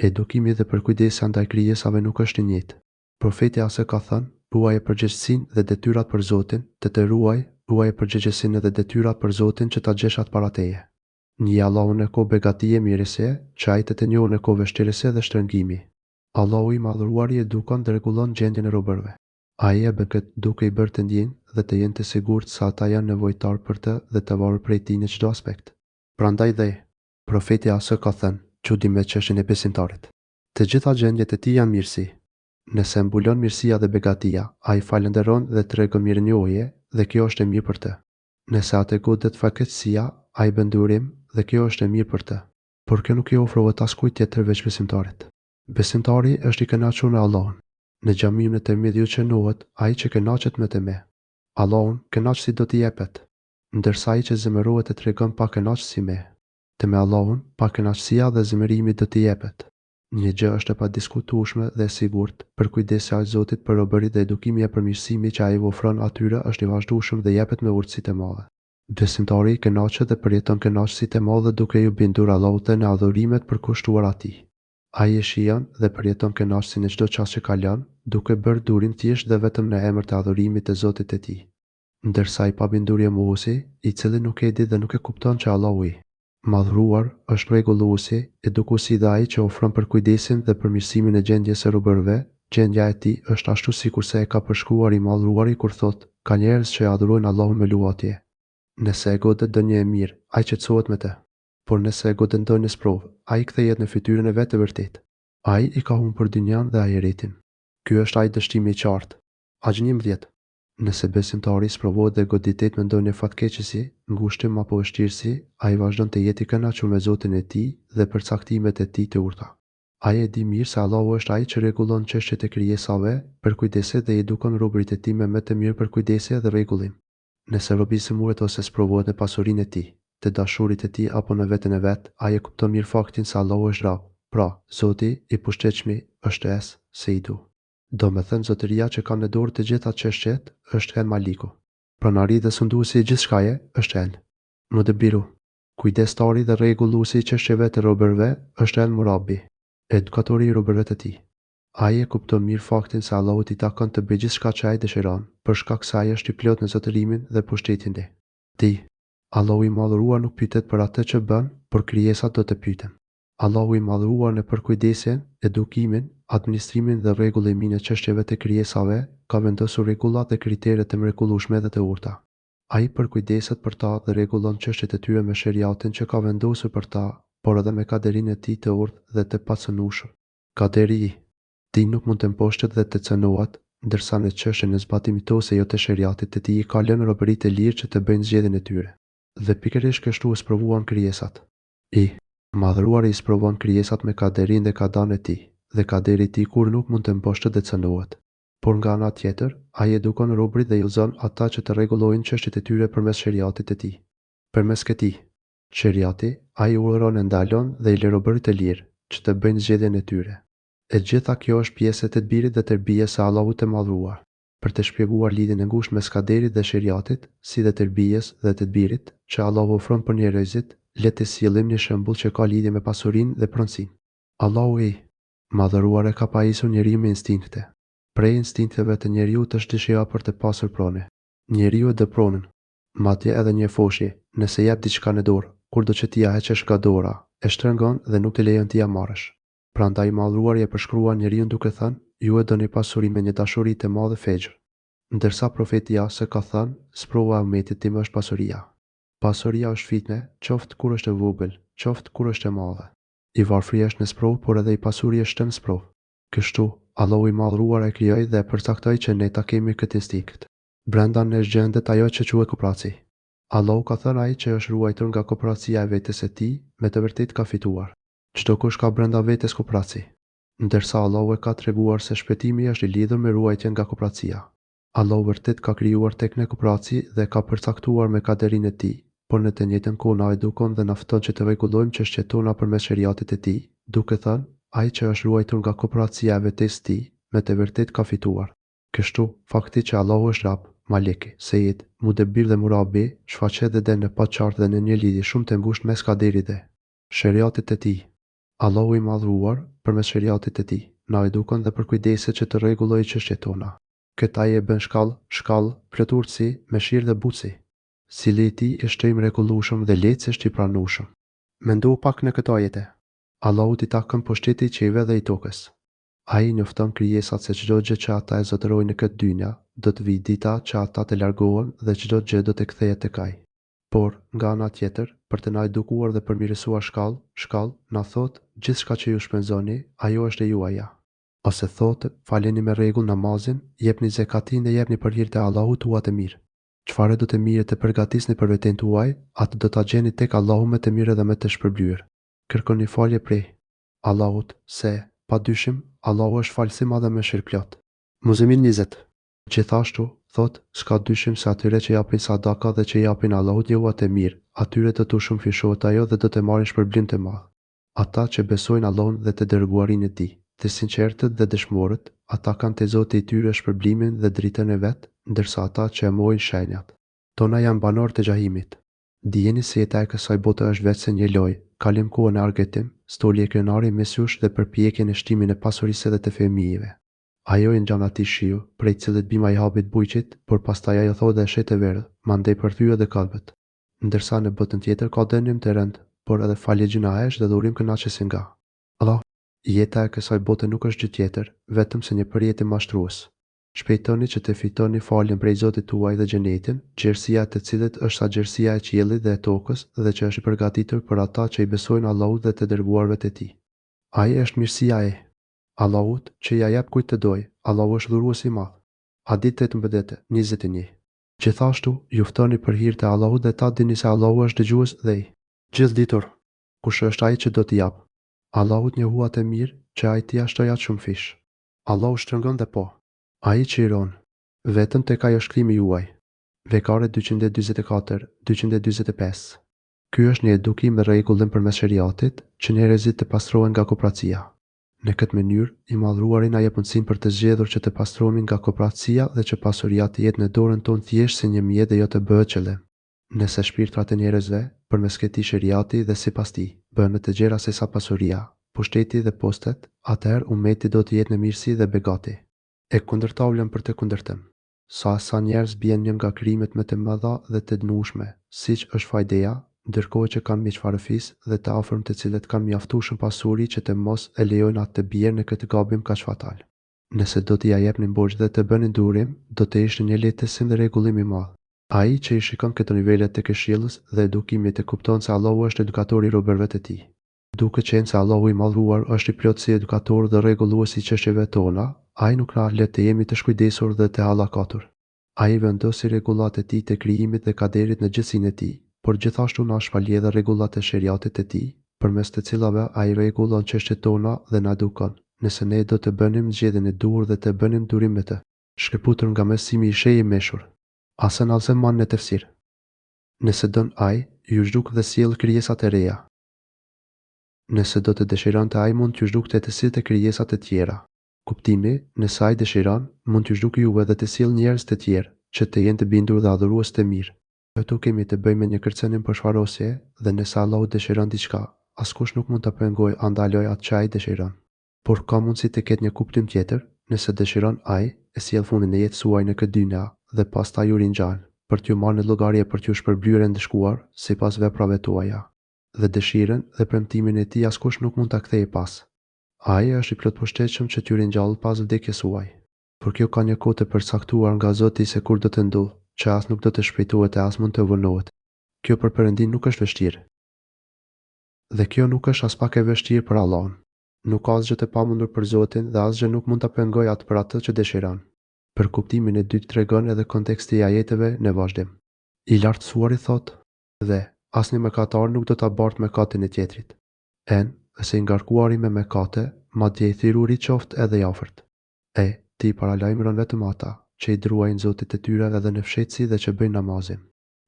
Edukimi dhe përkujdesja ndaj krijesave nuk është i njëjtë. Profeti AS ka thënë, Ruaje përgjegjësinë dhe detyrat për Zotin, të të ruajë, ruaje përgjegjësinë dhe detyrat për Zotin që ta gjesh atë para teje. Njihe Allahun në kohë begatie e mirësie, që Ai të të njohë në kohë vështirësie dhe shtrëngimi. Allahu i Madhëruar i edukon dhe rregullon gjendjen e robërve. Ai e bën këtë duke i bërë të ndjejnë dhe të jenë të sigurt se ata janë nevojtarë për të dhe të varur prej tij në çdo aspekt. Prandaj dhe Profeti AS ka thënë, Çudi me çështjen e besimtarit. Të gjitha gjendjet e tij janë mirësi. Nëse e mbulon mirësia dhe begatia, ai falënderon dhe tregon mirënjohje dhe kjo është e mirë për të. Nëse atë e godet fatkeqësia, ai bën durim dhe kjo është e mirë për të. Por kjo nuk i ofrohet askujt tjetër veç besimtarit. Besimtari është i kënaqur me Allahun. Në Xhamiun e Tirmidhiut shënohet, Ai që kënaqet me të me. Allahun, kënaqësi do t'i jepet. Ndërsa ai që zemërohet e tregon pakënaqësi me. Të me Allahun, pakënaqësia dhe zemërimi do t'i jepet. Një gjë është e padiskutueshme dhe e sigurt, përkujdesja e Zotit për robërit dhe edukimi e përmirësimi që Ai u ofron atyre është i vazhdueshëm dhe jepet me urtësi të madhe. Besimtari kënaqet dhe përjeton kënaqësi të madhe duke iu bindur Allahut dhe në adhurimet përkushtuar Atij. Ai e shijon dhe përjeton kënaqësinë në çdo çast që kalon, duke bërë durim thjesht dhe vetëm në emër të adhurimit të Zotit të tij. Ndërsa i pabinduri e mohuesi, i cili nuk e di dhe nuk e kupton që Allahu i. Madhëruar është rregulluesi, edukuesi dhe Ai që ofron përkujdesjen dhe përmirësimin e gjendjes së robërve, gjendja e tij është ashtu sikurse e ka përshkruar i Madhëruari kur thotë, Ka njerëz që e adhurojnë Allahun me luhatje. Nëse e godet ndonjë e mirë, ai qetësohet me të. Por nëse e godet ndonjë sprovë, ai kthehet në fytyrën e vet të vërtetë. Ai i ka humbur dynjanë dhe ahiretin. Ky është ai dështimi i qartë. Aj 11. Nëse besimtari sprovohet dhe goditet me ndonjë fatkeqësi, ngushtim apo vështirësi, ai vazhdon të jetë i kënaqur me Zotin e tij dhe përcaktimet e Tij të urta. Ai e di mirë se Allahu është Ai që rregullon çështjet e krijesave, përkujdeset dhe i edukon robërit e Tij me më të mirë përkujdesje dhe rregullim. Nëse robi sëmuret ose sprovohet në pasurinë e tij, të dashurit e tij apo në veten e vet, ai e kupton mirë faktin se Allahu është Rab, pra, Zoti, i Pushtetshmi, është Es, Sejdu. Domethënë Zotëria që ka në dorë të gjitha çështjet, është El Maliku. Pronari dhe sunduesi i gjithçkaje, është El. Mudebbiru. Kujdestari dhe rregulluesi i çështjeve të robërve, është El Murabbi. Edukatori i robërve të tij. Ai e kupton mirë faktin se Allahut i takon të bëjë gjithçka që Ai dëshiron, për shkak se Ai është i plotë në zotërimin dhe pushtetin e Tij. Allahu i Madhëruar nuk pyetet për atë që bën, por krijesat do të pyeten. Allahu i Madhëruar në përkujdesjen, edukimin, administrimin dhe rregullimin e çështjeve të krijesave, ka vendosur rregulla dhe kritere të mrekullueshme dhe të urta. Ai përkujdeset për ta dhe rregullon çështjet e tyre me sheriatin që ka vendosur për ta, por edhe me kaderin e Tij të urtë dhe të pacënueshëm. Kaderi i Tij nuk mund të mposhtet dhe të cënohet, ndërsa në çështjen e zbatimit ose jo të sheriatit të Tij i ka lënë robërit e lirë që të bëjnë zgjedhjen e tyre. Dhe pikërisht kështu u sprovuan krijesat. I Madhëruari i sprovon krijesat me kaderin dhe kadanë e Tij, dhe kaderi i Tij kurrë nuk mund të mposhtet dhe cënohet. Por nga ana tjetër, Ai edukon robërit dhe i udhëzon ata që të rregullojnë çështjet e tyre përmes sheriatit të Tij. Përmes këtij. Sheriati, Ai urdhëron e ndalon dhe i lë robërit të lirë. që të bëjnë zgjedhjen e tyre. E gjitha kjo është pjesë e tedbirit dhe terbijes së Allahut të Madhëruar. Për të shpjeguar lidhjen e ngushtë mes kaderit dhe sheriatit, si dhe terbijes dhe tedbirit, që Allahu ofron për njerëzit, le të sjellim një shembull që ka lidhje me pasurinë dhe pronësinë. Allahu i Madhëruar e ka pajisur njeriun me instinkte. Prej instinkteve të njeriut është dëshira për të pasur pronë. Njeriu e do pronën. Madje edhe një foshnje, nëse i jep diçka në dorë, kurdo që t'ia heqësh nga dora, e shtrëngon dhe nuk të lejon t'ia marrësh. Prandaj i Madhëruari e përshkruan njeriun duke thënë, Ju e doni pasurinë me një dashuri të madhe fexhr. Ndërsa Profeti AS ka thënë, Sprova e umetit tim është pasuria. Pasuria është fitne, qoftë kur është e vogël, qoftë kur është e madhe. I varfri është në sprovë por edhe i pasuri është në sprovë. Kështu, Allahu i Madhëruar e krijoi dhe e përcaktoi që ne ta kemi këtë instinkt. Brenda nesh gjendet ajo që quhet kopraci. Allahu ka thënë ai që është ruajtur nga kopracia e vetes së tij, me të vërtetë ka fituar. Çdokush ka brenda vetes kopraci. Ndërsa Allahu e ka treguar se shpëtimi është i lidhur me ruajtjen nga kopracia. Allahu vërtet ka krijuar tek ne kopraci dhe e ka përcaktuar me kaderin e Tij, por në të njëjtën kohë na edukon dhe na fton që të rregullojmë çështjet tona përmes sheriatit të Tij, duke thënë, Ai që është ruajtur nga kopracia e vetes së tij, me të vërtetë ka fituar. Kështu, fakti që Allahu është Rab, Malik, Sejid, Mudebbir dhe Murabbi, shfaqet dhe del në pah qartë dhe në një lidhje shumë të ngushtë mes kaderit dhe Sheriatit të Tij. Allahu i Madhëruar, përmes Sheriatit të Tij, na edukon dhe përkujdeset që të rregullojë çështjet tona. Këtë Ai e bën shkallë, shkallë, plot urtësi, mëshirë dhe butësi. Sili i Tij është i mrekullueshëm dhe lehtësisht i pranueshëm. Mendo pak në këto ajete. Allahut i takon pushteti i qiejve dhe i tokës. Ai i njofton krijesat se çdo gjë që ata e zotërojnë në këtë dynja, do të vijë dita që ata të largohen dhe çdo gjë do të kthehet tek Ai. Por, nga ana tjetër, për të na edukuar dhe përmirësuar shkallë, shkallë, na thotë, Gjithçka që ju shpenzoni, ajo është e juaja. Ose thotë, Faleni me rregull namazin, jepni zekatin dhe jepni për hir të Allahut hua të mirë. Çfarëdo të mire të përgatisni për veten tuaj, atë do ta gjeni tek Allahu më të mirë dhe më të shpërblyer. Kërkoni falje prej Allahut, se, pa dyshim, Allahu është Falës i Madh dhe Mëshirëplotë. Muzemil 20. Gjithashtu, thotë, S'ka dyshim se atyre që japin sadaka dhe që i japin Allahut një hua të mirë, atyre do t'u shumëfishohet ajo dhe do të marrin shpërblim të madh. Ata që besojnë Allahun dhe të Dërguarin e Tij, të sinqertët dhe dëshmorët, ata kanë te Zoti i tyre shpërblimin dhe dritën e vet, ndërsa ata që e mohojnë shenjat Tona janë banorë të Xhahimit. Dijeni se jeta e kësaj bote është veçse një lojë, kalim kohe në argëtim, stoli e krenari mes jush dhe përpjekje në shtimin e pasurisë dhe të fëmijëve. Ajo i ngjan atij shiu, prej të cilit bima i hapet bujqit, por pastaj ajo thahet dhe e sheh të verdhë, mandej përthyhet dhe kalbet. Ndërsa në botën tjetër ka dënim të rëndë, por edhe falje gjynahesh dhe dhurim kënaqësi nga Allahu. Jeta e kësaj bote nuk është gjë tjetër, vetëm se një përjetim mashtrues. Shpejtoni që të fitoni faljen prej Zotit tuaj dhe Xhenetin, gjerësia e të cilit është sa gjerësia e qiellit dhe e tokës dhe që është i përgatitur për ata që i besojnë Allahut dhe të dërguarve të Tij. Ai është mirësia e. Allahut, që ia jep kujt të dojë, Allahu është Dhuruesi i Madh. Hadid 18, 21. Gjithashtu, ju ftoni për hir të Allahut dhe ta dini se Allahu është Dëgjues dhe i. Gjithëditur. Kush është ai që do t'i japë. Allahut një hua të mirë, që Ai t'ia shtojë atë shumëfish. Allahu shtrëngon dhe po. Ai çliron. Vetëm tek Ai është kthimi juaj. Bekare 244, 245. Ky është një edukim dhe rregullim përmes sheriatit, që njerëzit të pastrohen nga kopracia. Në këtë mënyrë, i Madhëruari na jep mundësinë për të zgjedhur që të pastrohemi nga kopracia dhe që pasuria të jetë në dorën tonë thjesht si një mjet dhe jo të bëhet qëllim. Nëse shpirtrat e njerëzve, përmes këtij sheriati dhe sipas tij, bëhen më të gjera sesa pasuria, pushteti dhe postet, atëherë ummeti do të jetë në mirësi dhe begati. E kundërta vlen për të kundërtën. Sa e sa njerëz bien një nga krimet më të mëdha dhe të dënueshme, siç është fajdeja, ndërkohë që kanë miq farefis dhe të afërm të cilët kanë mjaftueshëm pasuri që të mos e lejojnë atë të bjerë në këtë gabim kaq fatal. Nëse do t'ia jepnin borxh dhe të bënin durim, do të ishte një lehtësim dhe rregullim i madh. Ai që i shikon këto nivele të këshillës dhe edukimit e kupton se Allahu është edukator i robërve të Tij. Duke qenë se Allahu i Madhëruar është i plotë si edukator dhe rregullues i çështjeve tona, Ai nuk na lë të jemi të shkujdesur dhe të hallakatur. Ai i vendosi rregullat e Tij të krijimit dhe kaderit në gjithësinë e Tij, por gjithashtu na shpalli edhe rregullat e sheriatit të Tij, përmes të cilave Ai rregullon çështjet tona dhe na edukon, nëse ne do të bënim zgjedhjen e duhur dhe të bënim durim me të. Shkëputur nga mësimi i shejh i meshhur. Ahsan al-Semman në tefsir. Nëse don Ai, ju zhduk dhe sjell krijesa të reja. Nëse do të dëshironte Ai mund t'ju zhdukte e të sillte krijesa të tjera. Kuptimi, Nëse Ai dëshiron, mund t'ju zhdukë juve dhe të sjellë njerëz të tjerë, që të jenë të bindur dhe adhurues të mirë. Këtu kemi të bëjmë me një kërcënim për shfarosje dhe nëse Allahu dëshiron diçka, askush nuk mund ta pengojë a ndalojë atë që Ai dëshiron. Por ka mundësi të ketë një kuptim tjetër, nëse dëshiron Ai, e sjell fundin e jetës suaj në këtë dynja dhe pastaj ju ringjall, për t'ju marrë në llogari e për t'ju shpërblyer e ndëshkuar, sipas veprave tuaja. Dhe dëshirën dhe premtimin e Tij askush nuk mund ta kthejë pas. Ai është i plotpushtetshëm që t'ju ringjallë pas vdekjes suaj. Por kjo ka një kohë të përcaktuar nga Zoti se kur do të ndodhë, që as nuk do të shpejtohet e as mund të vonohet. Kjo për Perëndinë nuk është vështirë. Dhe kjo nuk është aspak e vështirë për Allahun. Nuk ka asgjë të pamundur për Zotin dhe asgjë nuk mund ta pengojë Atë për atë që dëshiron. Për kuptimin e dytë tregon edhe konteksti i ajeteve në vazhdim. I Lartësuari thotë, Dhe, asnjë mëkatar nuk do ta bartë mëkatin e tjetrit. En, ëse i ngarkuari me mëkate, madje i thirruri qoftë edhe i afërt. E, ti i paralajmëron vetëm ata, që i druajnë Zotit të tyre edhe në fshehtësi dhe që bëjnë namazin.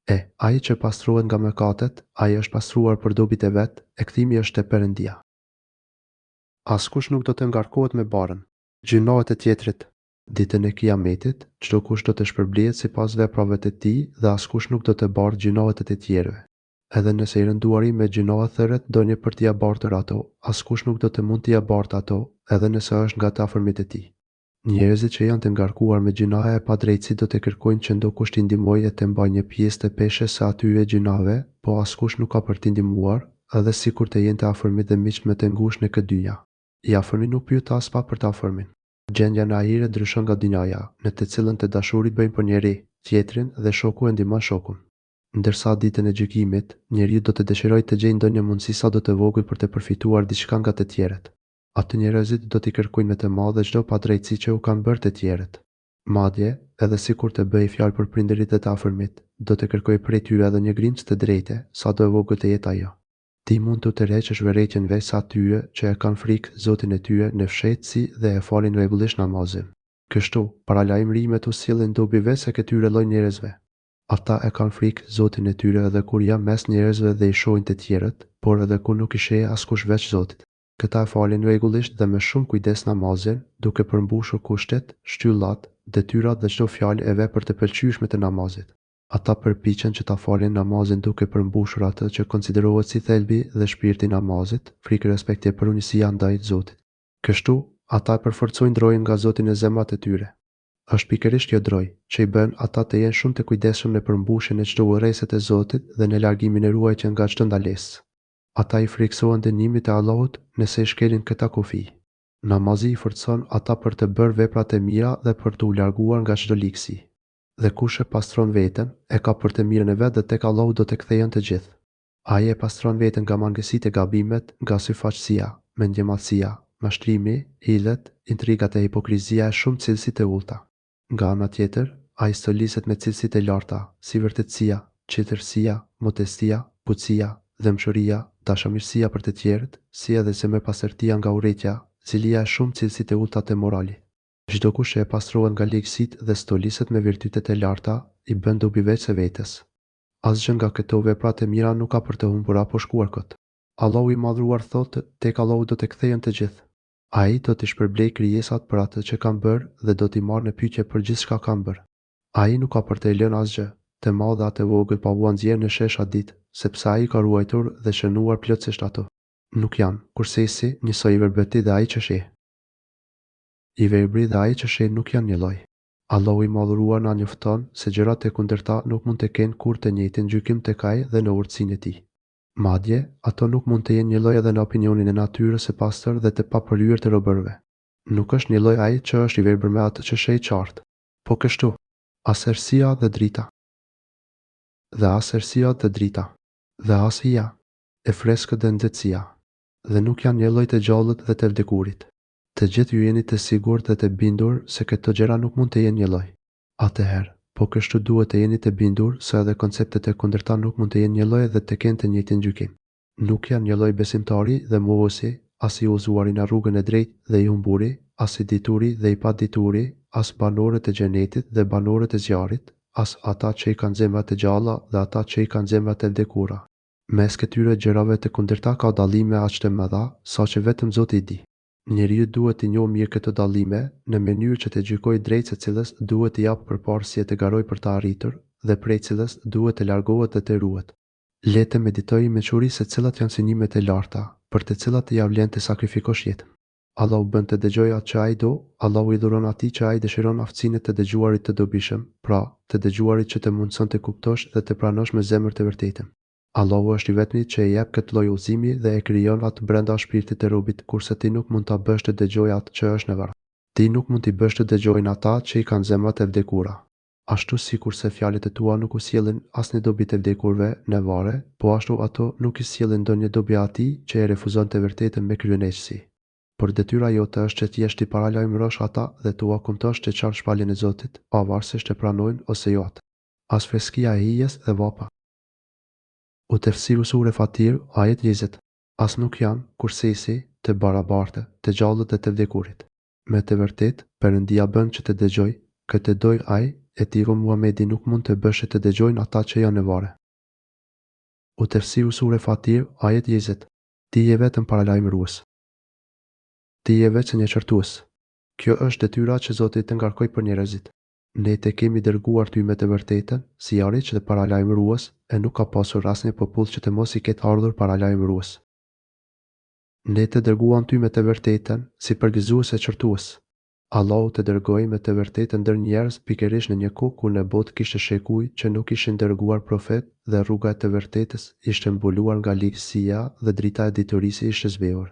E, ai që pastrohet nga mëkatet, ai është pastruar për dobi të vet, e kthimi është te Perëndia. Askush nuk do të ngarkohet me barrën. Gjynahet e tjetrit. Ditën e Kijametit, çdokush do të shpërblehet sipas veprave të tij dhe askush nuk do të bartë gjynahet e të tjerëve. Edhe nëse i rënduari me gjynahe thërret ndonjë për t'ia bartur ato, askush nuk do të mund t'ia bartë ato, edhe nëse është nga të afërmit e tij. Njerëzit që janë të ngarkuar me gjynahe e padrejtësi do të kërkojnë që ndokush t'i ndihmojë e të mbajë një pjesë të peshës së atyre gjynaheve, po askush nuk ka për t'i ndihmuar, edhe sikur të jenë të afërmit dhe miqtë më të ngushtë në këtë dynja. I afërmi nuk pyet aspak për të afërmin. Gjendja në ahiret ndryshon nga dynjaja, në të cilën të dashurit bëjnë për njëri, tjetrin dhe shoku e ndihmon shokun. Ndërsa ditën e gjykimit, njeriu do të dëshirojë të gjejë ndonjë mundësi sado të vogël për të përfituar diçka nga të tjerët. Aty njerëzit do t'i kërkojnë me të madhe çdo padrejtësi që u kanë bërë të tjerët. Madje, edhe sikur të bëhej fjalë për prindërit dhe të afërmit, do të kërkojë prej tyre edhe një grimcë të drejte, sado e vogël të jetë ajo. Ti mund t'u tërheqësh vërejtjen veçse atyre që e kanë frikë Zotin e tyre në fshehtësi dhe e falin rregullisht namazin. Kështu, paralajmërimet u sjellin dobi veçse këtyre lloj njerëzve. Ata e kanë frikë Zotin e tyre edhe kur janë mes njerëzve dhe i shohin të tjerët, por edhe kur nuk i sheh askush veç Zotit. Këta e falin rregullisht dhe me shumë kujdes namazin, duke përmbushur kushtet, shtyllat, detyrat dhe çdo fjalë e vepër të pëlqyeshme të namazit. Ata përpiqen që ta falin namazin duke përmbushur atë që konsiderohet si thelbi dhe shpirti i namazit, frikë respekti e përulësia ndaj Zotit. Kështu, ata e përforcojnë drojën nga Zoti në zemrat e tyre. Është pikërisht kjo drojë, që i bën ata të jenë shumë të kujdesshëm në përmbushjen e çdo urdhërese të Zotit dhe në largimin e ruajtjen nga çdo ndalesë. Ata i frikësohen dënimit të Allahut nëse i shkelin këta kufij. Namazi i forcon ata për të bërë vepra të mira dhe për t'u larguar nga çdo ligësi. Dhe kush e pastron veten, e ka për të mirën e vet dhe tek Allahu do të kthehen të gjithë. Ai e pastron veten nga mangësitë e gabimet, nga syfaqësia, mendjemadhësia, mashtrimi, hilet, intrigat e hipokrizia e shumë cilësi të ulëta. Nga ana tjetër, ai stoliset me cilësitë e larta, si vërtetësia, çiltërsia, modestia, butësia, dhembshuria, dashamirësia për të tjerët, si edhe zemërpastërtia nga urrejtja, zilia e shumë cilësi të ulëta të moralit. Çdokush që e pastrohet nga ligësitë dhe stoliset me virtytet e larta, i bën dobi veçse vetes. Asgjë nga këto vepra të mira nuk ka për të humbur apo shkuar kot. Allahu i Madhëruar thotë, Tek Allahu do të kthehen të gjithë. Ai do t'i shpërblejë krijesat për atë që kanë bërë dhe do t'i marrë në pyetje për gjithçka kanë bërë. Ai nuk ka për të lënë asgjë, të madhe a të vogël pa ua nxjerrë në shesh atë ditë, sepse Ai i ka ruajtur dhe shënuar plotësisht ato. Nuk janë, kurrsesi, njësoj i verbëri dhe ai që sheh. I verbëri dhe ai që sheh nuk janë njëlloj. Allahu i Madhëruar na njofton se gjërat e kundërta nuk mund të kenë kurrë të njëjtin gjykim tek Ai dhe në urtësinë e Tij. Madje, ato nuk mund të jenë njëlloj edhe në opinionin e natyrës së pastër dhe të papërlyer të robërve. Nuk është njëlloj ai që është i verbër me atë që sheh qartë. Po kështu, as errësira dhe drita. Dhe as errësira dhe drita. Dhe as hija e freskët dhe nxehtësia. Dhe nuk janë njëlloj të gjallët dhe të vdekurit. Të gjithë ju jeni të sigurt dhe të bindur se këto gjëra nuk mund të jenë njëlloj. Atëherë, po kështu duhet të jeni të bindur se edhe konceptet e kundërta nuk mund të jenë njëlloj dhe të kenë të njëjtin gjykim. Nuk janë njëlloj besimtari dhe mohuesi, as i udhëzuari në rrugën e drejtë dhe i humburi, as i dituri dhe i padituri, as banorët e xhenetit dhe banorët e zjarrit, as ata që i kanë zemrat e gjalla dhe ata që i kanë zemrat e vdekura. Mes këtyre gjërave të kundërta ka dallime aq të mëdha, saqë vetëm Zoti i di. Njeriu duhet t'i njohë mirë këto dallime, në mënyrë që të gjykojë drejt së cilës duhet t'i japë përparësi e të garojë për ta arritur, dhe prej cilës duhet të largohet dhe të ruhet. Le të meditojë i mençuri se cilat janë synimet e larta, për të cilat ia vlen të sakrifikosh jetën. Allahu bën të dëgjojë atë që Ai do, Allahu i dhuron atij që Ai dëshiron aftësinë e të dëgjuarit të dobishëm, pra, të dëgjuarit që të mundëson të kuptosh dhe të pranosh me zemër të vërtetën. Allahu është i vetmi që e jep këtë lloj udhëzimi dhe e krijon atë brenda shpirtit të robit, kurse ti nuk mund ta bësh të dëgjojë atë që është në varr. Ti nuk mund t'i bësh të dëgjojnë ata që i kanë zemrat e vdekura. Ashtu sikurse fjalët e tua nuk u sjellin asnjë dobi të vdekurve në varre, po ashtu ato nuk i sjellin ndonjë dobi atij që e refuzon të vërtetën me kryeneçësi. Por detyra jote është që thjesht t'i paralajmërosh ata dhe t'ua kumtosh të qartë shpalljen e Zotit, pavarësisht e pranojnë ose jo atë. As freskia e hijes dhe vapa. U Tefsiru Sure Fatir, ajet 20. As nuk janë, kurrsesi, të barabartë, të gjallët dhe të vdekurit. Me të vërtetë, Perëndia bën që të dëgjojë, kë të dojë Ai, e ti o Muhamedi nuk mund të bësh që të dëgjojnë ata që janë në varre. U Tefsiru Sure Fatir, ajet 20. Ti je vetëm paralajmërues. Ti je veçse një qortues. Kjo është detyra që Zoti të ngarkoi për njerëzit. Ne të kemi dërguar ty me të vërtetën, sihariq dhe paralajmërues, e nuk ka pasur asnjë popull që të mos i ketë ardhur paralajmërues. Ne të dërguam ty me të vërtetën, si përgëzues e qortues. Allahu të dërgoi me të vërtetën ndër njerëz pikërisht në një kohë kur në botë kishte shekuj që nuk ishin dërguar profetë dhe rruga e të vërtetës ishte mbuluar nga ligësia dhe drita e diturisë ishte zbehur.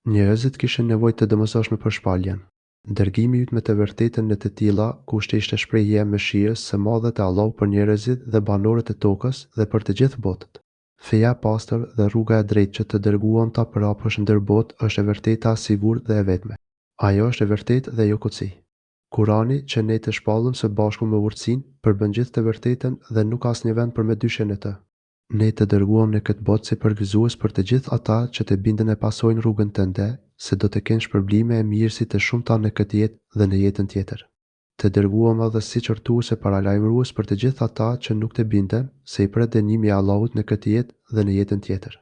Njerëzit kishin nevojë të domosdoshme për shpalljen. Dërgimi yt me të vërtetën në të tilla kushte ishte shprehje e mëshirës së madhe të Allahut për njerëzit dhe banorët e tokës dhe për të gjithë botët. Feja e pastër dhe rruga e drejtë që të dërguam ta përhapësh ndër botë është e vërteta e sigurt dhe e vetme. Ajo është e vërtetë dhe jo kotësi. Kurani, që ne të shpallëm së bashku me urtësinë, përbën gjithë të vërtetën dhe nuk ka asnjë vend për mëdyshje në të. Ne të dërguam në këtë botë si përgëzues për të gjithë ata që të binden e pasojnë rrugën tënde, se do të kenë shpërblime e mirësi të shumta në këtë jetë dhe në jetën tjetër. Të dërguam edhe si qortues e paralajmërues për të gjithë ata që nuk të binden, se i pret dënimi i Allahut në këtë jetë dhe në jetën tjetër.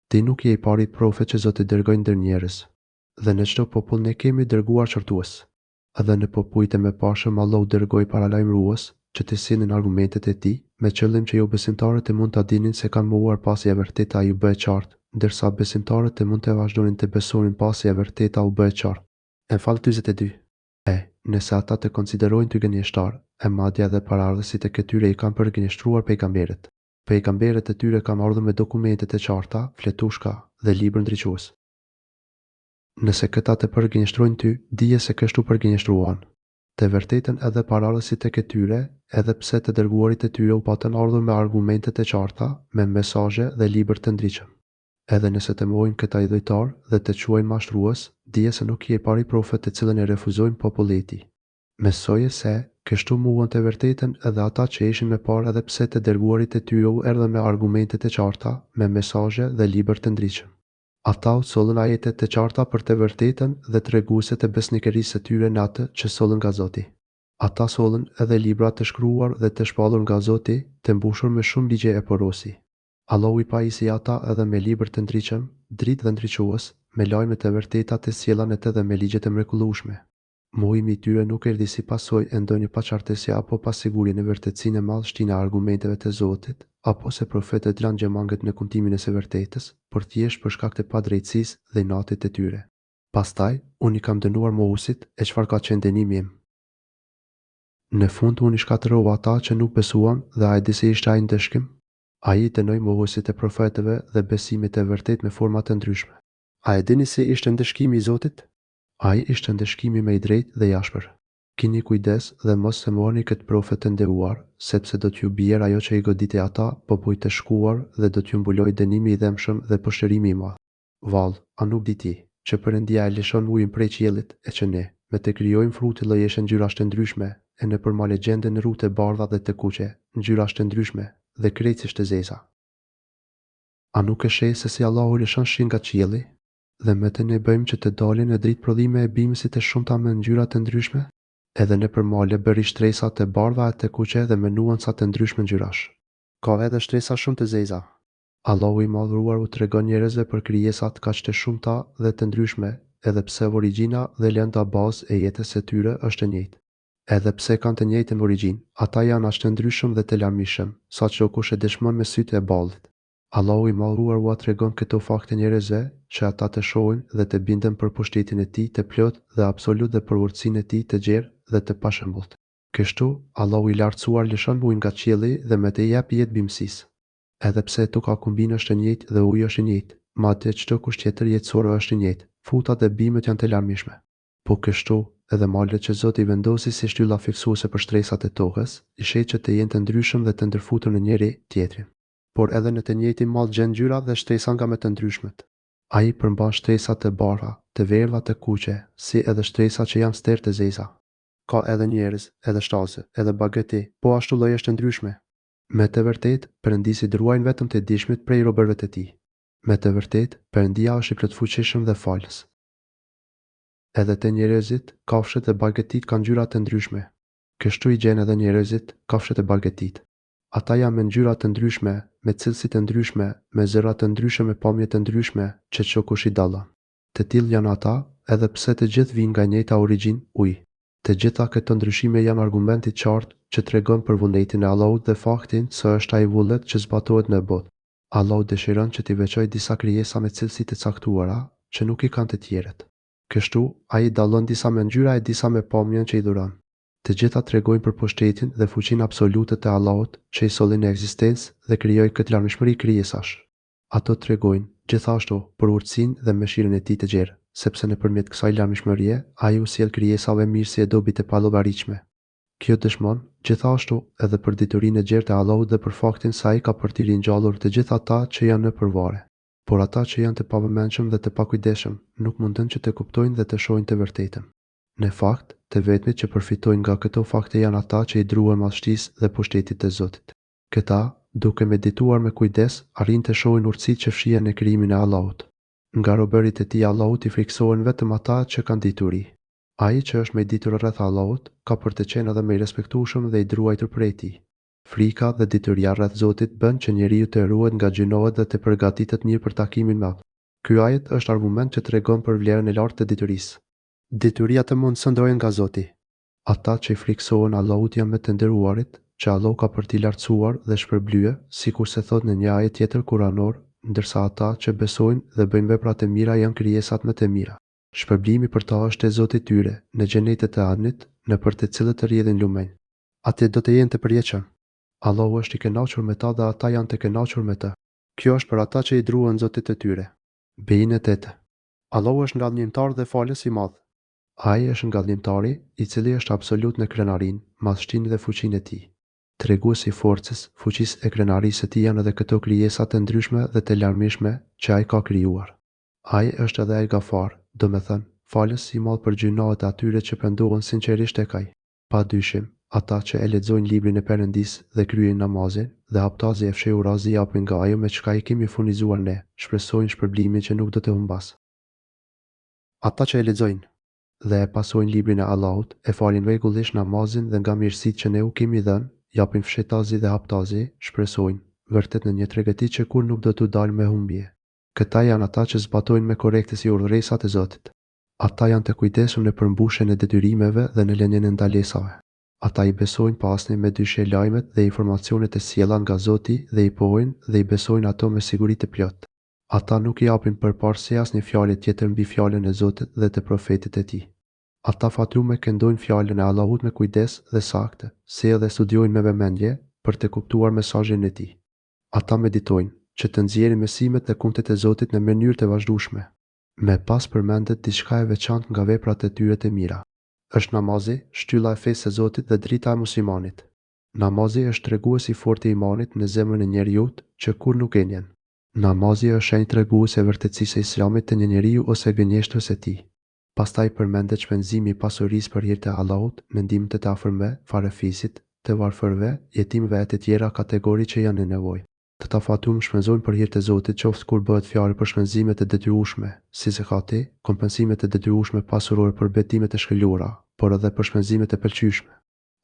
Ti nuk je i pari profet që Zoti dërgoi ndër njerëz. Dhe në çdo popull ne kemi dërguar qortues. Edhe në popujt e mëparshëm Allahu dërgoi paralajmërues, që të sillnin argumentet e Tij, me qëllim që jobesimtarët të mund ta dinin se kanë mohuar pasi e vërteta iu bë e qartë, ndërsa besimtarët të mund të vazhdonin të besonin pasi e vërteta u bë e qartë. Enfal 42. E, nëse ata të konsiderojnë ty gënjeshtar, e madje edhe paraardhësit e këtyre i kanë përgënjeshtruar pejgamberët. Pejgamberët e tyre kanë ardhur me dokumente të qarta, fletushka, dhe libër ndriçues. Nëse këta të përgënjeshtrojnë ty, dije se kështu përgënjeshtruan të vërtetën edhe paraardhësit e këtyre, edhe pse të dërguarit e tyre u patën ardhur me argumente të qarta, me mesazhe dhe libër të ndritshëm. Edhe nëse të mohojnë këta idhujtarë dhe të quajnë mashtrues, dije se nuk je i pari profet të cilin e refuzojnë populli i tij. Mësoje se, kështu mohuan të vërtetën edhe ata që ishin më parë edhe pse të dërguarit e tyre u erdhën me argumente të qarta, me mesazhe dhe libër të ndritshëm. Ata u sollën ajete të qarta për të vërtetën dhe treguese të besnikërisë së tyre në atë që sollën nga Zoti. Ata sollën edhe libra të shkruar dhe të shpallur nga Zoti, të mbushur me shumë ligje e porosi. Allahu i pajisi ata edhe me libër të ndritshëm, dritë dhe ndriçues, me lajme të vërteta të sjella në të dhe me ligje të mrekullueshme. Mohimi i tyre nuk erdhi si pasojë e ndonjë paqartësie apo pasigurie në vërtetësinë e madhështinë e argumenteve të Zotit, apo se profetët lanë gjë mangët në kumtimin e së vërtetës, por thjesht për shkak të padrejtësisë dhe inatit të tyre. Pastaj, Unë i kam dënuar mohuesit, e çfarë ka qenë dënimi im? Në fund Unë i shkatërrova ata që nuk besuan dhe a e di si ishte ai ndëshkim? Ai i dënoi mohuesit e profetëve dhe besimit të vërtetë me forma të ndryshme. A e dini si ishte ndëshkimi i Zotit? Ai ishte ndëshkimi më i drejtë dhe i ashpër. Kini kujdes dhe mos e mohoni këtë profet të nderuar, sepse do t'ju bjerë ajo që i goditi ata, popujt e shkuar, dhe do t'ju mbulojë dënimi i dhembshëm dhe poshtërimi i madh. Vallë, a nuk di ti, që Perëndia e lëshon ujin prej qiellit, e që ne, me të krijojmë fruti llojesh e ngjyrash të ndryshme, e nëpër male gjenden ru të bardha dhe të kuqe, ngjyrash të ndryshme, dhe krejtësisht të zeza. A nuk e sheh se si Allahu lëshon shi nga qielli, dhe me të ne bëjmë që të dalin në dritë prodhime e bimësi të shumta me ngjyra të ndryshme? Edhe nëpër male bëri shtresa të bardha e të kuqe dhe me nuanca të ndryshme ngjyrash. Ka edhe shtresa shumë të zeza. Allahu i Madhëruar u tregon njerëzve për krijesat kaq të shumta dhe të ndryshme, edhe pse origjina dhe lënda bazë e jetës së tyre është e njëjtë. Edhe pse kanë të njëjtën origjinë, ata janë aq të ndryshëm dhe të larmishëm, sa çdokush e dëshmon me sytë e ballit. Allahu i Madhëruar ua tregon këto fakte njerëzve, që ata të shohin dhe të binden për pushtetin e Tij të plotë dhe absolut dhe për urtësinë e Tij të gjerë dhe të pashembullt. Kështu, Allahu i Lartësuar lëshon ujë nga qielli dhe me të i jep jetë bimësisë. Edhe pse toka ku mbin është e njëjtë dhe uji është i njëjtë, madje çdo kusht tjetër jetësor është i njëjtë, frutat dhe bimët janë të larmishme. Po kështu, edhe malet që Zoti i vendosi si shtylla fiksuese për shtresat e tokës, i sheh që të jenë të ndryshëm dhe të ndërfutur në njëri, tjetrin. Por edhe në të njëjtin mal gjen ngjyra dhe shtresa nga më të ndryshmet. Ai përmban shtresa të bardha, të verdha të kuqe, si edhe shtresa që janë sterrë të zeza. Ka edhe njerëz, edhe shtazë, edhe bagëti, po ashtu llojesh të ndryshme. Me të vërtetë, Perëndisë i druajnë vetëm të dijshmit prej robërve të Tij. Me të vërtetë, Perëndia është i Plotfuqishëm dhe Falës. Edhe te njerëzit, kafshët dhe bagëtitë kanë ngjyra të ndryshme. Kështu i gjen edhe njerëzit, kafshët e bagëtitë. Ata janë me ngjyra të ndryshme, me cilësi të ndryshme, me zëra të ndryshëm e pamje të ndryshme, që çdokush i dallon. Të tillë janë ata, edhe pse të gjithë vijnë nga e njëjta origjinë, uji. Të gjitha këto ndryshime janë argument i qartë që tregon për vullnetin e Allahut dhe faktin se është Ai vullnet që zbatohet në botë. Allahu dëshiron që t'i veçojë disa krijesa me cilësi të caktuara, që nuk i kanë të tjerët. Kështu, Ai i dallon disa me ngjyra e disa me pamjen që i dhuron. Të gjitha tregojnë për pushtetin dhe fuqinë absolute të Allahut që i solli në ekzistencë dhe krijoi këtë larmishmëri krijesash. Ato tregojnë, gjithashtu, për urtësinë dhe mëshirën e Tij të gjerë, sepse nëpërmjet kësaj larmishmërie, Ai u sjell krijesave mirësi e dobi të pallogaritshme. Kjo dëshmon, gjithashtu, edhe për diturinë e gjerë të Allahut dhe për faktin se Ai ka për t'i ringjallur të gjithë ata që janë nëpër varre. Por ata që janë të pavëmendshëm dhe të pakujdesshëm, nuk munden që të kuptojnë dhe të shohin të vërtetën. Në fakt, të vetmit që përfitojnë nga këto fakte janë ata që i druhen madhështisë dhe pushtetit të Zotit. Këta, duke medituar me kujdes, arrijnë të shohin urtësitë që fshihen në krijimin e Allahut. Nga robërit e Tij Allahut i frikësohen vetëm ata që kanë dituri. Ai që është më i ditur rreth Allahut, ka për të qenë edhe më i respektueshëm dhe i druajtur prej Tij. Frika dhe dituria rreth Zotit bën që njeriu të ruhet nga gjynahet dhe të përgatitet mirë për takimin me Atë. Ky ajet është argument që tregon për vlerën e lartë të diturisë. Dituria të mundëson drojën nga Zoti. Ata që i frikësohen Allahut janë më të nderuarit, që Allahu ka për t'i lartësuar dhe shpërblyer, sikurse thotë në një ajet tjetër kuranor, ndërsa ata që besojnë dhe bëjnë vepra të mira janë krijesat më të mira. Shpërblimi për ta është te Zoti i tyre, në xhenetet e Adnit, nëpër të cilët rrjedhin lumenj. Atje do të jenë të përjetshëm. Allahu është i kënaqur me ta dhe ata janë të kënaqur me të. Kjo është për ata që i druhen Zotit të tyre. Bejine tetë. Allahu është Ngadhnjimtar dhe Falës i Madh. Ai është Ngadhnjimtari, i cili është absolut në krenarinë, madhështinë dhe fuqinë e Tij. Tregues i forcës, fuqisë e krenarisë së Tij janë edhe këto krijesa të ndryshme dhe të larmishme që Ai ka krijuar. Ai është edhe El-Gafar, domethënë, Falës i Madh për gjynahet e atyre që pendohen sinqerisht tek Ai. Pa dyshim, ata që e lexojnë Librin e Perëndisë dhe kryejnë namazin, dhe haptazi e fshehurazi japin nga ajo me çka i kemi furnizuar Ne, shpresojnë shpërblimin që nuk do të humbasë. Ata që e lexojnë dhe e pasojnë Librin e Allahut, e falin rregullisht namazin dhe nga mirësitë që Ne u kemi dhënë, japin fshehtazi dhe haptazi, shpresojnë, vërtet në një tregti që kurrë nuk do t'u dalë me humbje. Këta janë ata që zbatojnë me korrektësi urdhëresat e Zotit. Ata janë të kujdesshëm në përmbushjen e detyrimeve dhe në lënien e ndalesave. Ata i besojnë pa asnjë mëdyshje lajmet dhe informacionet e sjella nga Zoti dhe i pohojnë dhe i besojnë ato me siguri të plotë. Ata nuk i japin përparësi asnjë fjale tjetër mbi fjalën e Zotit dhe të Profetit të Tij. Ata fatlumë e këndojnë fjalën e Allahut me kujdes dhe saktë, si edhe e studiojnë me vëmendje, për të kuptuar mesazhin e tij. Ata meditojnë, që të nxjerrin mësimet dhe kumtet e Zotit në mënyrë të vazhdueshme. Më pas përmendet diçka e veçantë nga veprat e tyre të mira. Është namazi, shtylla e fesë së Zotit dhe drita e muslimanit. Namazi është tregues i fortë i imanit në zemrën e njeriut, që kurrë nuk gënjen. Namazi është shenjë treguese e vërtetësisë së Islamit të një njeriu ose gënjeshtrës së tij. Pastaj përmendet shpenzimi i pasurisë për hir të Allahut, në ndihmë të të afërmve, farefisit, të varfërve, jetimëve e të tjera kategori që janë në nevojë. Këta fatlumë shpenzojnë për hir të Zotit qoftë kur bëhet fjalë për shpenzimet e detyrueshme, si zekati, kompensimet e detyrueshme pasurore për betimet e shkeluara, por edhe për shpenzimet e pëlqyeshme.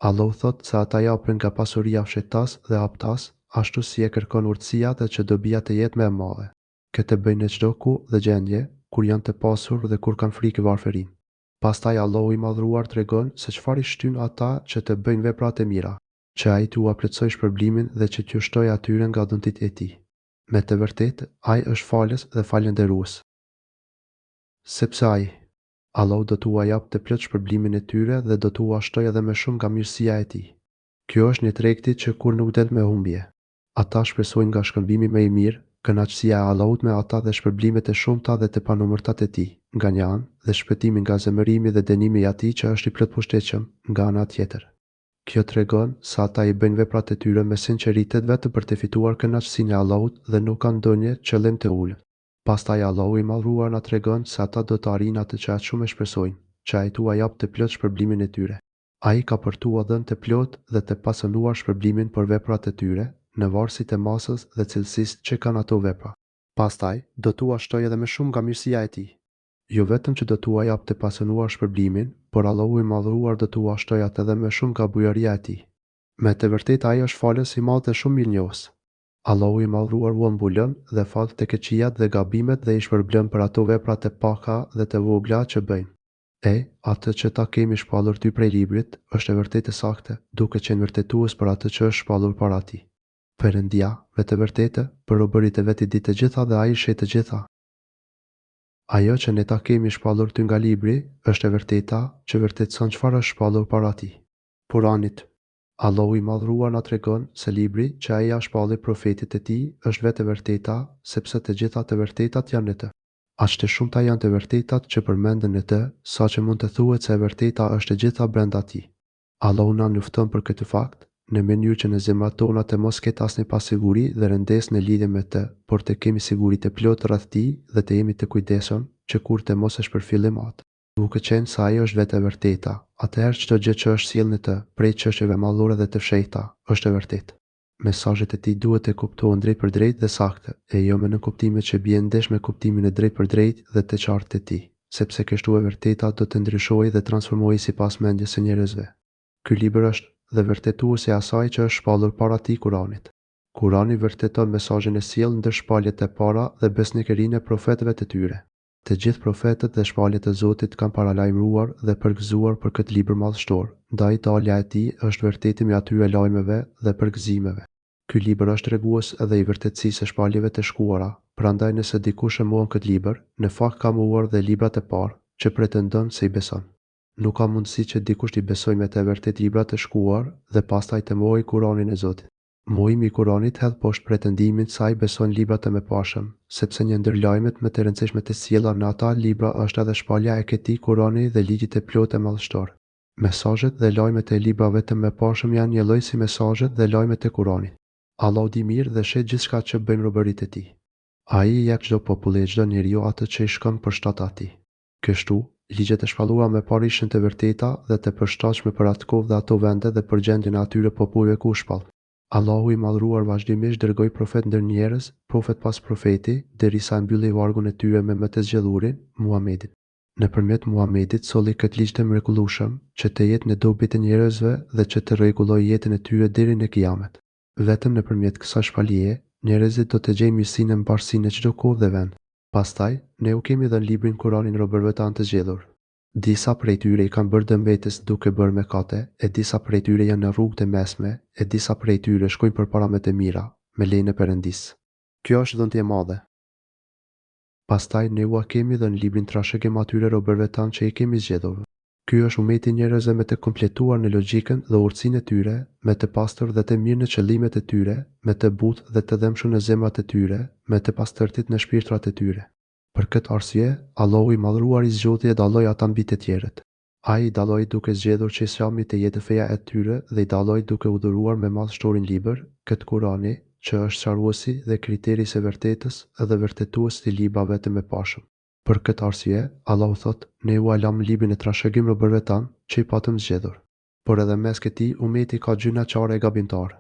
Allahu thotë se ata japin nga pasuria fshehtas dhe haptas, ashtu si e kërkon urtësia dhe që dobia të jetë më e madhe. Këtë e bëjnë në çdo kohë dhe gjendje, kur janë të pasur dhe kur kanë frikë varfërinë. Pastaj Allahu i Madhëruar tregon se çfarë i shtyn ata që të bëjnë vepra të mira. Që Ai t'ua plotësojë shpërblimin dhe që t'ju shtojë atyre nga dhuntitë e Tij. Me të vërtetë, Ai është Falës dhe Falënderues. Sepse Ai, Allahu do t'ua japë të plotë shpërblimin e tyre dhe do t'ua shtojë edhe më shumë nga mirësia e Tij. Kjo është një tregti që kurrë nuk del me humbje. Ata shpresojnë nga shkëmbimi më i mirë, kënaqësia e Allahut me ata dhe shpërblimet e shumta dhe të panumërta të Tij, nga një anë, dhe shpëtimin nga zemërimi dhe dënimi i Atij që është i Plotpushtetshëm, nga ana tjetër. Kjo tregon se ata i bëjnë veprat e tyre me sinqeritet vetëm për të fituar kënaqësinë e Allahut dhe nuk kanë ndonjë qëllim të ulët. Pastaj Allahu i Madhëruar na tregon se ata do të arrijnë atë që aq shumë e shpresojnë, që Ai t'ua japë të plotë shpërblimin e tyre. Ai ka për t'ua dhënë të plotë dhe të pacënuar shpërblimin për veprat e tyre, në varësi të masës dhe cilësisë që kanë ato vepra. Pastaj, do t'ua shtojë edhe më shumë nga mirësia e Tij. Jo vetëm që do t'ua japë të pacënuar shpërblimin, por Allahu i Madhëruar do t'ua shtojë atë edhe më shumë nga bujaria e Tij. Me të vërtetë Ai është Falës i Madh dhe shumë Mirënjohës. Allahu i Madhëruar ua mbulon dhe fal të këqijat dhe gabimet dhe i shpërblen për ato vepra të paka dhe të vogla që bëjnë. E, atë që ta kemi shpallur ty prej Librit, është e vërtetë e saktë, duke qenë vërtetues për atë që është shpallur para tij. Perëndia, me të vërtetë, për robërit e vet i di të gjitha dhe Ai i sheh të gjitha. Ajo që ne ta kemi shpallur ty nga Libri, është e vërteta, që vërtetëson çfarë është shpallur para tij. Kuranit. Allahu i Madhëruar na tregon se Libri që Ai ia shpalli Profetit të Tij është vetë e vërteta, sepse të gjitha të vërtetat janë në të. Aq të shumta janë të vërtetat që përmenden në të, saqë mund të thuhet se e vërteta është e gjitha brenda tij. Allahu na njofton për këtë fakt, në mënyrë që në zemrat tona të mos ketë asnjë pasiguri dhe rëndesë në lidhje me të, por të kemi siguri të plotë rreth tij dhe të jemi të kujdesshëm që kurrë të mos e shpërfillim atë. Duke qenë se ai është vetë e vërteta, atëherë çdo gjë që është sjellë në të, prej çështjeve madhore dhe të fshehta, është e vërtetë. Mesazhet e tij duhet të kuptohen drejtpërdrejt dhe saktë, e jo me nënkuptime që bien ndesh me kuptimin e drejtpërdrejtë dhe të qartë të tij, sepse kështu e vërteta do të ndryshohej dhe transformohej sipas mendjes së njerëzve. Ky libër është dhe vërtetues i asaj që është shpallur para tij Kuranit. Kurani vërteton mesazhin e sjellë ndër shpalljet e para dhe besnikërinë e profetëve të tyre. Të gjithë profetët dhe shpalljet e Zotit kanë paralajmëruar dhe përgëzuar për këtë libër madhështor, ndaj dalja e tij është vërtetim i atyre lajmeve dhe përgëzimeve. Ky libër është tregues edhe i vërtetësisë së shpalljeve të shkuara, prandaj nëse dikush e mohon këtë libër, në fakt ka mohuar dhe librat e parë, që pretendon se i beson. Nuk ka mundësi që dikush t'i besojë me të vërtetë librat e shkuar dhe pastaj të mohojë Kuranin e Zotit. Mohimi i Kuranit hedh poshtë pretendimin se ai beson librat e mëparshëm, sepse një ndër lajmet më të rëndësishme të sjella në ata libra është edhe shpallja e këtij Kurani dhe ligjit të plotë e madhështor. Mesazhet dhe lajmet e librave të mëparshëm janë njëlloj si mesazhet dhe lajmet e Kuranit. Allahu di mirë dhe sheh gjithçka që bëjnë robërit e Tij. Ai i jep çdo populli e çdo njeriu atë që i shkon për shtat atij. Kështu, ligjet e shpallura më parë ishin të vërteta dhe të përshtatshme për atë kohë dhe ato vende dhe për gjendjen e atyre popujve ku u shpall. Allahu i Madhëruar vazhdimisht dërgoi profetë ndër njerëz, profet pas profeti, derisa e mbylli vargun e tyre me më të zgjedhurin, Muhamedin. Nëpërmjet Muhamedit solli këtë ligj të mrekullueshëm, që të jetë në dobi të njerëzve dhe që të rregullojë jetën e tyre deri në Kijamet. Vetëm nëpërmjet kësaj shpalljeje, njerëzit do të gjejnë mirësinë e mbarësinë në çdo kohë dhe vend. Pastaj, Ne u kemi dhënë Librin Kuranin robërve tanë të zgjedhur. Disa prej tyre i kanë bërë dëm vetes duke bërë mëkate, e disa prej tyre janë në rrugë të mesme, e disa prej tyre shkojnë përpara me të mira, me lejen e Perëndisë. Kjo është dhunti e madhe. Pastaj, Ne ua kemi dhënë Librin trashëgim atyre robërve tanë që i kemi zgjedhur. Ky është umeti i njerëzve më të kompletuar në logjikën dhe urtësinë e tyre, më të pastër dhe të mirë në qëllimet e tyre, më të butë dhe të dhembshur në zemrat e tyre, më të pastërtit në shpirtrat e tyre. Për këtë arsye, Allahu i Madhëruar i zgjodhi e dalloi ata mbi të tjerët. Ai i dalloi duke zgjedhur që Islami të jetë feja e tyre dhe i dalloi duke u dhuruar me madhështorin Libër, këtë Kurani, që është sqaruesi dhe kriteri i së vërtetës dhe vërtetues i librave të mëparshëm. Për këtë arsye, Allahu thotë, Ne ua lamë Librin e trashëgim robërve tanë, që i patëm zgjedhur. Por edhe mes këtij umeti ka gjynahqarë e gabimtarë.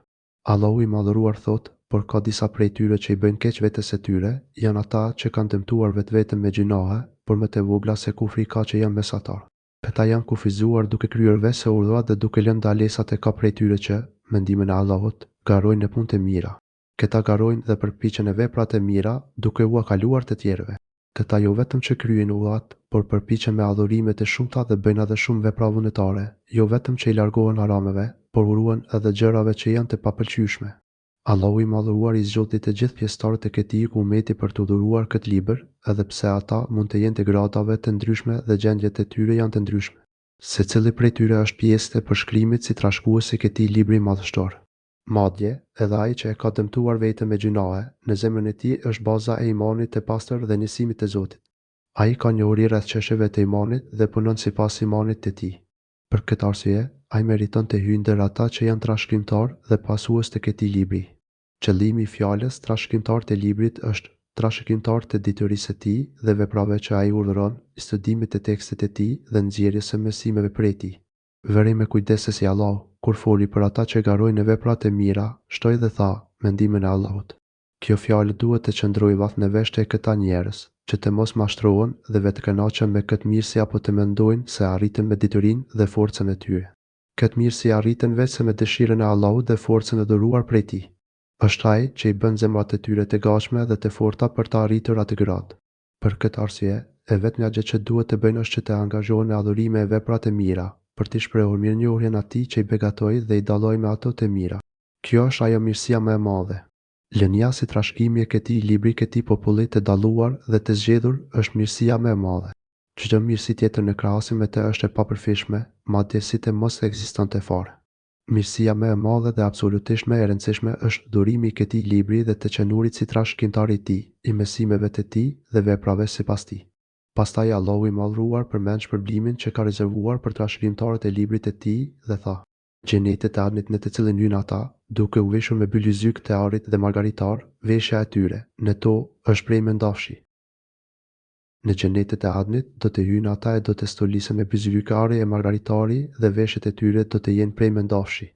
Allahu i Madhëruar thotë, Por ka disa prej tyre që i bëjnë keq vetes së tyre, janë ata që kanë dëmtuar vetveten me gjynahe, por më të vogla se kufri ka që janë mesatarë. Këta janë kufizuar duke kryer veçse urdhrat dhe duke lënë ndalesat e ka prej tyre që, me ndihmën e Allahut, Garojnë në punë të mira. Këta garojnë dhe përpiqen në veprat e mira, duke ua kaluar të tjerëve. Këta jo vetëm që kryejnë urdhrat, por përpiqen me adhurime të shumta dhe bëjnë edhe shumë vepra vullnetare, jo vetëm që i largohen harameve, por u ruhen edhe gjërave që janë të papëlqyeshme. Allahu i Madhëruar i zgjodhi të gjithë pjesëtarët e këtij ummeti për t'u dhuruar këtë libër, edhe pse ata mund të jenë të gradave të ndryshme dhe gjendjet e tyre janë të ndryshme. Secili prej tyre është pjesë e përshkrimit si trashëgues i këtij libri madhështor. Madje, edhe ai që e ka dëmtuar veten me gjynahe, në zemrën e tij është baza e imanit të pastër dhe njësimit të Zotit. Ai ka njohuri rreth çështjeve të imanit dhe punon sipas imanit të tij. Për këtë arsye, ai meriton të hyjë ndër ata që janë trashëgimtarë dhe pasues të këtij libri. Qëllimi i fjalës trashëgimtarë të librit është trashëgimtarë të diturisë së tij dhe veprave që ai urdhëron, studimit të tekstit të tij dhe nxjerrjes së mësimeve prej tij. Vërej me kujdes se si Allahu, kur foli për ata që garojnë në veprat e mira, shtoi dhe tha, me ndihmën e Allahut. Kjo fjalë duhet të qëndrojë vath në vesh te këta njerëz, që të mos mashtrohen dhe vetëkënaqen me këtë mirësi apo të mendojnë se arritën me diturinë dhe forcën e tyre. Këtë mirësi arritën veçse me dëshirën e Allahut dhe forcën e dhuruar prej Tij. Është Ai, që i bën zemrat e tyre të gatshme dhe të forta për ta arritur atë gradë. Për këtë arsye, e vetmja gjë që duhet të bëjnë është që të angazhohen në adhurime e vepra të mira, për t'i shprehur mirënjohjen Atij që i begatoi dhe i dalloi me ato të mira. Kjo është ajo mirësia më e madhe. Lënia si trashëgimi e këtij libri këtij populli të dalluar dhe të zgjedhur është mirësia më e madhe. Çdo mirësi tjetër në krahasim me të është e papërfillshme, madje si të mos ekzistonte fare. Mirësia më e madhe dhe absolutisht më e rëndësishme është dhurimi i këtij libri dhe të qenurit si trashëgimtar i tij, i mësimeve të tij dhe veprave sipas tij. Pastaj Allahu i Madhëruar përmend shpërblimin që ka rezervuar për trashëgimtarët e librit të tij dhe tha. Xhenetet e Adnit në të cilin hyjnë ata, duke u veshur me bylyzykë të arit dhe margaritarë, veshja e tyre, në to, është prej mëndafshi. Në xhenetet e Adnit do të hyjnë ata e do të stolisen me byzylykë ari e margaritari dhe veshjet e tyre do të jenë prej mëndafshi.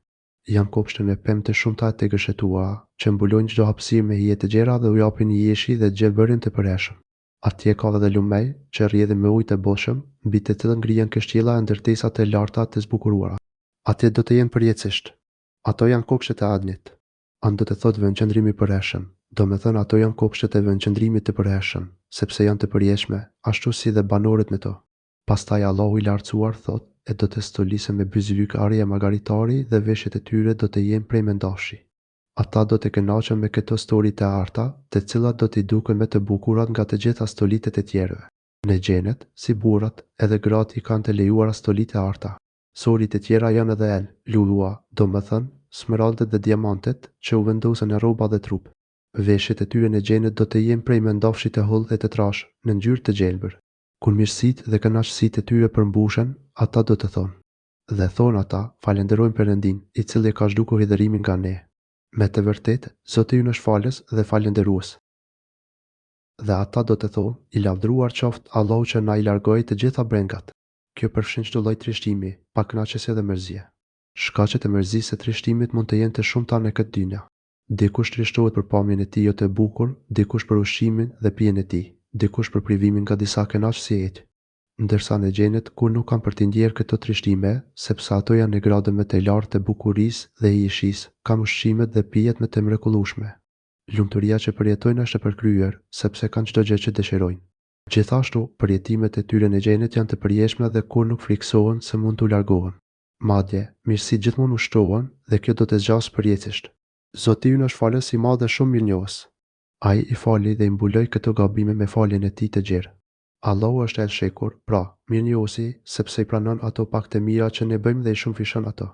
Janë kopshte me pemë të shumta e të gërshetuara, që mbulojnë çdo hapësirë me hije të gjera dhe u japin hijeshi dhe gjelbërim të përhershëm. Atje ka edhe lumenj, që rrjedhin me ujë të bollshëm, mbi të cilët ngrihen kështjella e ndërtesa të larta të zbukuruara. Atje do të jenë përjetësisht. Ato janë kopshtet e Adnit. Adn do të thotë vendqëndrim i përhershëm, domethënë ato janë kopshtet e vendqëndrimit të përhershëm, sepse janë të përjetshme, ashtu si dhe banorët në to. Pastaj Allahu i Lartësuar thotë, E do të stolisen me byzylykë ari e margaritari dhe veshjet e tyre do të jenë prej mëndafshi. Ata do të kënaqen me këto stoli të arta, të cilat do t'i duken më të bukurat nga të gjitha stolitë e të tjerëve. Në xhenet, si burrat, edhe gratë i kanë të lejuara stolitë e arta. Stoli të tjera janë edhe el, lulua, domethënë, smeraldet dhe diamantet, që u vendosen në rroba dhe trup. Veshjet e tyre në xhenet do të jenë prej mëndafshi të hollë e të trashë, në ngjyrë të gjelbër. Kur mirësitë dhe kënaqësitë e tyre përmbushen, ata do të thonë. Dhe thonë ata, Falënderojmë Perëndinë, i cili e ka zhdukur hidhërimin nga ne. Me të vërtetë, Zoti ynë është Falës dhe Falënderues. Dhe ata do të thonë, I lavdëruar qoftë Allahu që na i largoi të gjitha brengat. Kjo përfshin çdo lloj trishtimi, pakënaqësie dhe mërzie. Shkaqet e mërzisë e trishtimit mund të jenë të shumta në këtë dynja. Dikush trishtohet për pamjen e tij jo të bukur, dikush për ushqimin dhe pijen e tij, dikush për privimin nga disa kënaqësi etj. Ndërsa në xhenet kurrë nuk kanë për t'i ndjerë këto trishtime, sepse ato janë në gradën më të lartë të bukurisë dhe hijeshisë, kanë ushqimet dhe pijet më të mrekullueshme. Lumturia që përjetojnë është e përkryer, sepse kanë çdo gjë që dëshirojnë. Gjithashtu, përjetimet e tyre në xhenet janë të përjetshme dhe kurrë nuk frikësohen se mund t'u largohen. Madje, mirësitë gjithmonë u shtohen dhe kjo do të zgjasë përjetësisht. Zoti ynë është Falës i Madh dhe shumë Mirënjohës. Ai i fali dhe i mbuloi këto gabime me faljen e Tij të gjerë. Allahu është El Shekur, pra, Mirënjohësi, sepse i pranon ato pak të mira që ne bëjmë dhe i shumëfishon ato.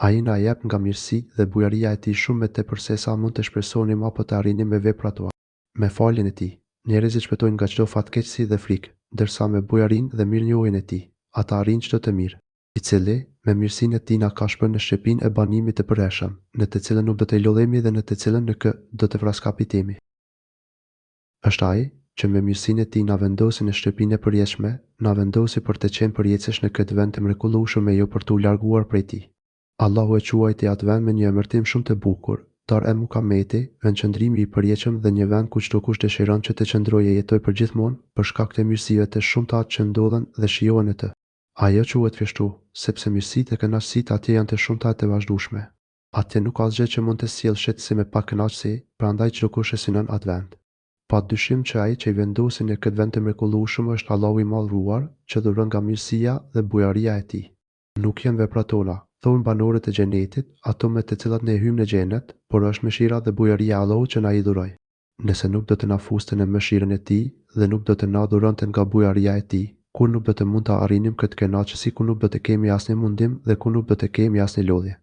Ai na jep nga mirësitë dhe bujaria e Tij shumë më tepër sesa mund të shpresonim apo të arrinim me veprat tona. Me faljen e Tij, njerëzit shpëtojnë nga çdo fatkeqësi dhe frikë, ndërsa me bujarinë dhe mirënjohjen e Tij, ata arrijnë çdo të mirë. I cili, me mirësinë e Tij na ka shpënë në shtëpinë e banimit të përhershëm, në të cilën nuk do të lodhemi dhe në të cilën nuk do të rraskapitemi. Është Ai, që me mirësinë e Tij na vendosi në shtëpinë e përjetshme, na vendosi për të qenë përjetësisht në këtë vend të mrekullueshëm e jo për t'u larguar prej tij. Allahu e quajti atë vend me një emërtim shumë të bukur, Dar e Mukameti, vendqëndrimi i përjetshëm dhe një vend ku çdokush dëshiron që të qëndrojë e jetojë përgjithmonë, për shkak të mirësive të shumta që ndodhen dhe shijohen në të. Ajo quhet kështu, sepse mirësitë e kënaqësitë atje janë të shumta e të vazhdueshme. Atje nuk ka asgjë që mund të sjellë shqetësim e pakënaqësi, prandaj çdokush e synon atë vend. Pa dyshim që Ai që i vendosi në këtë vend të mrekullueshëm është Allahu i Madhëruar, që dhuron nga mirësia dhe bujaria e Tij. Nuk janë veprat tona, thonë banorët e Xhenetit, ato me të cilat ne hyjmë në Xhenet, por është mëshira dhe bujaria e Allahut që na i dhuroi. Nëse nuk do të na fuste në mëshirën e Tij dhe nuk do të na dhuronte nga bujaria e Tij, kurrë nuk do të mund ta arrinim këtë kënaqësi ku nuk do të kemi asnjë mundim dhe ku nuk do të kemi asnjë lodhje.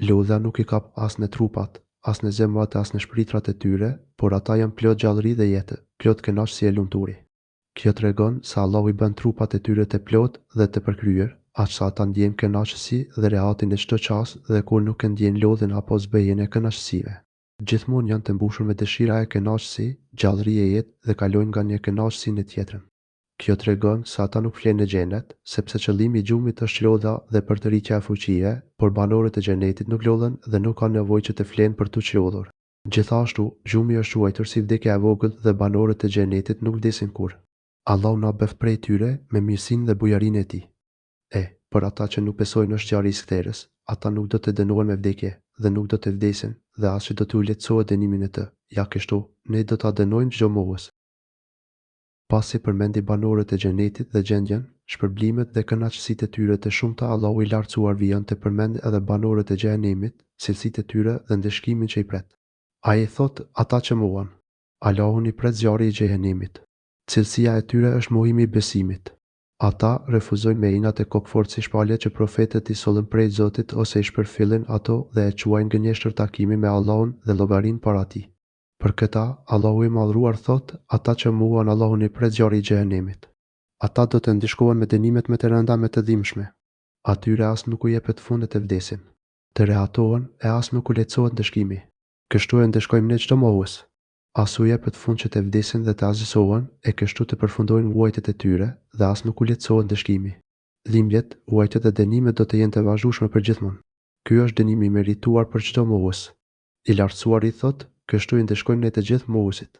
Lodhja nuk i kap as në trupat, as në zemrat e as në shpirtrat e tyre, por ata janë plot gjallëri dhe jetë, plot kënaqësi e lumturi. Kjo tregon se Allahu i bën trupat e tyre të plotë dhe të përkryer, aq sa ata ndjejnë kënaqësi dhe rehati në çdo çast dhe kurrë nuk e ndjejnë lodhjen apo zbehjen e kënaqësive. Gjithmonë janë të mbushur me dëshira e kënaqësi, gjallëri e jetë dhe kalojnë nga një kënaqësi në tjetrën. Kjo tregon se ata nuk flenë në xhenet, sepse qëllimi i gjumit është çlodhja dhe përtëritja e fuqive, por banorët e xhenetit nuk lodhen dhe nuk kanë nevojë që të flenë për t'u çlodhur. Gjithashtu, gjumi është quajtur si vdekja e vogël dhe banorët e xhenetit nuk vdesin kurrë. Allahu na bëftë prej tyre me mirësinë dhe bujarinë e Tij. E, për ata që nuk besojnë është zjarri i skëterrës, ata nuk do të dënohen me vdekje, dhe nuk do të vdesin, dhe as që do t'u lehtësohet dënimi në të. Ja kështu, Ne do ta dënojmë çdo mohues. Pasi përmendi banorët e Xhenetit dhe gjendjen, shpërblimet dhe kënaqësitë e tyre të shumta Allahu i Lartësuar vijon të përmendë edhe banorët e Xhehenemit, cilësitë e tyre dhe ndëshkimin që i pret. Ai thotë, Ata që mohuan. Allahun i pret zjarri i Xhehenemit. Cilësia e tyre është mohimi i besimit. Ata refuzojnë me inat e kokëfortësi shpalljet që profetët i sollën prej Zotit ose i shpërfillin ato dhe e quajnë gënjeshtër takimin me Allahun dhe llogarinë para Tij. Për këta, Allahu i Madhëruar thotë, Ata që mohuan Allahun i pret zjarri i Xhehenemit. Ata do të ndëshkohen me dënimet më të rënda më të dhimbshme. Atyre as nuk u jepet fund e të vdesin. Të rehatohen, e as nuk u lehtësohet ndëshkimi. Kështu e ndëshkojmë ne çdo mohues. As u jepet fund që të vdesin dhe të asgjësohen, e kështu të përfundojnë vuajtjet e tyre, dhe as nuk u lehtësohet ndëshkimi. Dhimbjet, vuajtjet dhe dënimet do të jenë të vazhdueshme përgjithmonë. Ky është dënimi i merituar për çdo mohues. I Lartësuari thotë, Kështu i ndëshkojmë ne të gjithë mohuesit.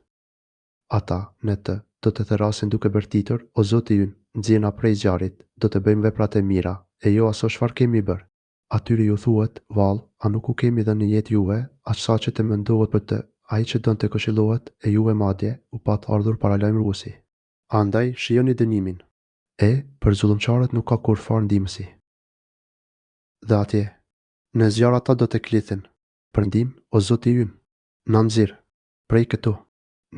Ata, në të, do të thërrasin duke bërtitur, O Zoti ynë, nxirrna prej zjarrit, do të bëjmë vepra të mira, e jo aso çfarë kemi bërë. Atyre ju thuhet, Vallë, a nuk u kemi dhënë një jetë juve, aq sa që të mendohet për të, ai që don të këshillohet, e juve madje, u pat ardhur paralajmëruesi. Andaj, shijoni dënimin. E, për zullumqarët nuk ka kurrfarë ndihmësi. Dhe atje, në zjarr ata do të klithin. Për ndihmë, o Zoti ynë! Na nxirr. Prej këtu.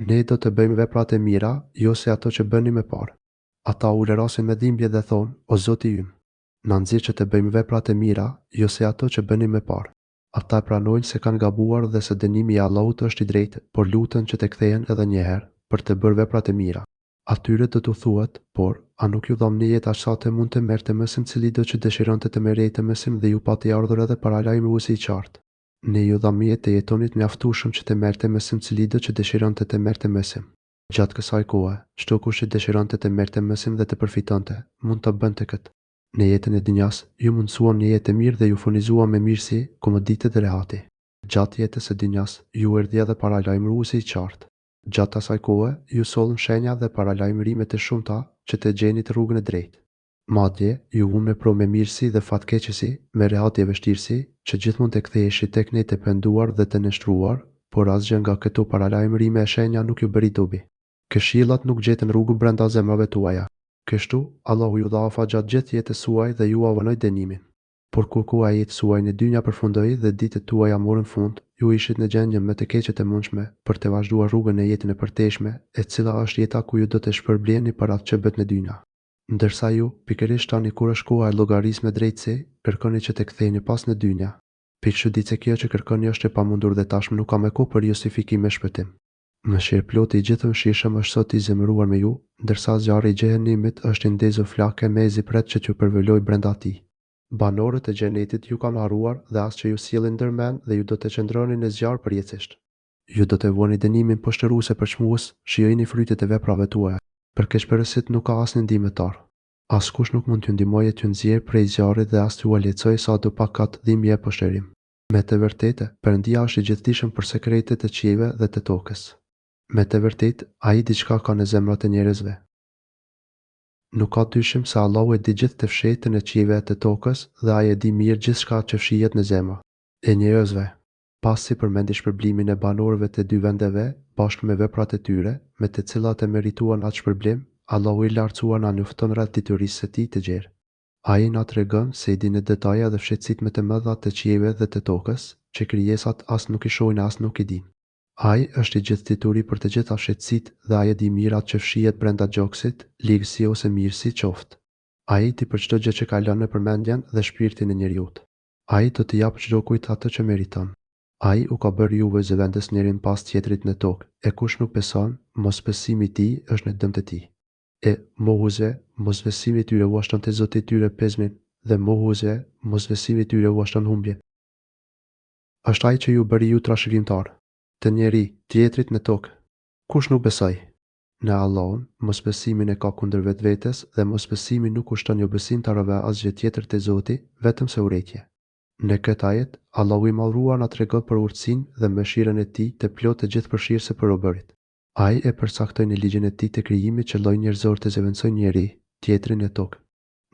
Ne do të bëjmë vepra të mira, jo si ato që bënim më parë. Ata ulërasin me dhimbje dhe thonë, O Zoti ynë! Na nxirr që të bëjmë vepra të mira, jo si ato që bënim më parë. Ata e pranojnë se kanë gabuar dhe se dënimi i Allahut është i drejtë, por luten që të kthehen edhe një herë, për të bërë vepra të mira. Atyre do t'u thuhet, Por, a nuk ju dhamë një jetë aq sa të mund të merrte mësim cilido që dëshironte të merrte mësim dhe ju pati ardhur edhe paralajmëruesi i qartë? Ne ju dhamë jetë të jetonit mjaftueshëm që të merrte mësim cilido që dëshironte të merrte mësim. Gjatë kësaj kohe, çdokush që dëshironte të merrte mësim dhe të përfitonte, mund ta bënte këtë. Në jetën e dynjasë, ju mundësuam një jetë të mirë dhe ju furnizuam me mirësi, komoditet dhe rehati. Gjatë jetës së dynjasë, ju erdhi edhe paralajmëruesi i qartë. Gjatë asaj kohe, ju sollëm shenja dhe paralajmërime të shumta që të gjenit rrugën e drejtë. Madje, ju vumë në provë me mirësi dhe fatkeqësi, me rehati e vështirësi, që gjithmonë të ktheheshit tek ne të penduar dhe të nënshtruar, por asgjë nga këto paralajmërime e shenja nuk ju bëri dobi. Këshillat nuk gjetën rrugë brenda zemrave tuaja. Kështu, Allahu ju dha afat gjatë gjithë jetës suaj dhe jua vonoi dënimin. Por kur koha e jetës suaj në dynja përfundoi dhe ditët tuaja morën fund, ju ishit në gjendjen më të keqe të mundshme për të vazhduar rrugën në jetën e përtejshme, e cila është jeta ku ju do të shpërbleheni për atë që bëtë në dynja. Ndërsa ju, pikërisht tani kur është koha e llogarisë me drejtësi, kërkoni që të ktheheni pas në dynja. Pikëçudi se kjo që kërkoni është e pamundur dhe tashmë nuk ka më kohë për justifikim e shpëtim. Mëshirëploti i Gjithëmëshirshëm është sot i zemëruar me ju, ndërsa zjarri i xhehenemit është i ndezur flakë e mezi pret që t'ju përvëlojë brenda tij. Banorët e xhenetit ju kanë harruar dhe as që ju sjellin ndër mend dhe ju do të qëndroni në zjarr përjetësisht. Ju do të vuani dënimin poshtërues e përçmues, shijojini frytet e veprave tuaja. Për keqbërësit nuk ka asnjë ndihmëtar. Askush nuk mund t'ju ndihmojë e t'ju nxjerrë prej zjarrit dhe as t'jua lehtësojë sado pak atë dhimbje e poshtërim. Me të vërtetë, Perëndia është i gjithëdijshëm për sekretet e qiejve dhe të tokës. Me të vërtetë, Ai diçka ka në zemrat e njerëzve. Nuk ka dyshim se Allahu e di gjithë të fshehtën e qiejve e të tokës dhe Ai e di mirë gjithçka që fshihet në zemra. E njerëzve. Pasi përmendi shpërblimin e banorëve të dy vendeve, bashkë me veprat e tyre, me të cilat e merituan atë shpërblim, Allahu i Lartësuar na njofton rreth diturisë së Tij të gjerë. Ai na tregon se i di në detaje edhe fshehtësitë më të mëdha të qiejve dhe të tokës, që krijesat as nuk i shohin e as nuk i dinë. Ai është i Gjithëdituri për të gjitha fshehtësitë dhe Ai e di mirë atë që fshihet brenda gjoksit, ligësi ose mirësi qoftë. Ai di për çdo gjë që kalon nëpër mendjen dhe shpirtin e njeriut. Ai do t'i japë çdokujt atë që meriton. Ai u ka bërë juve zëvendës njërin pas tjetrit në tokë, e kush nuk beson, mosbesimi i tij është në dëm të tij. E, mohuesve, mosbesimi i tyre ua shton te Zoti i tyre pezmin, dhe mohuesve, mosbesimi i tyre ua shton humbjen. Është Ai që ju bëri ju trashëgimtarë, të njëri, tjetrit në tokë. Kush nuk besoi? Në Allahun, mosbesimin e ka kundër vetvetes dhe mosbesimi nuk u shton jobesimtarëve asgjë tjetër te Zoti, vetëm se urrejtje. Në këtë ajet, Allahu i Madhëruar na tregon për urtësinë dhe mëshirën e Tij të plotë e gjithëpërfshirëse për robërit. Ai e përcaktoi në ligjin e Tij të krijimit që lloji njerëzor të zëvendësojë njëri, tjetrin në tokë.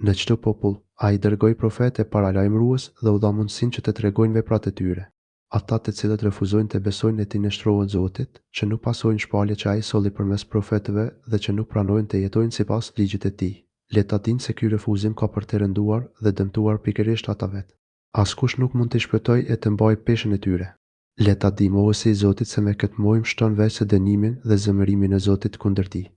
Në çdo popull, Ai dërgoi profetë e paralajmërues dhe u dha mundësinë që të tregojnë veprat e tyre. Ata të cilët refuzojnë të besojnë e t'i nënshtrohen Zotit, që nuk pasojnë shpalljet që Ai solli përmes profetëve dhe që nuk pranojnë të jetojnë sipas ligjit të Tij, le ta dinë se ky refuzim ka për të rënduar dhe dëmtuar pikërisht ata vetë. Askush nuk mund t'i shpëtojë e të mbajë peshën e tyre. Le ta dijë mohuesi i Zotit se me këtë mohim shton veçse dënimin dhe zemërimin e Zotit kundër tij.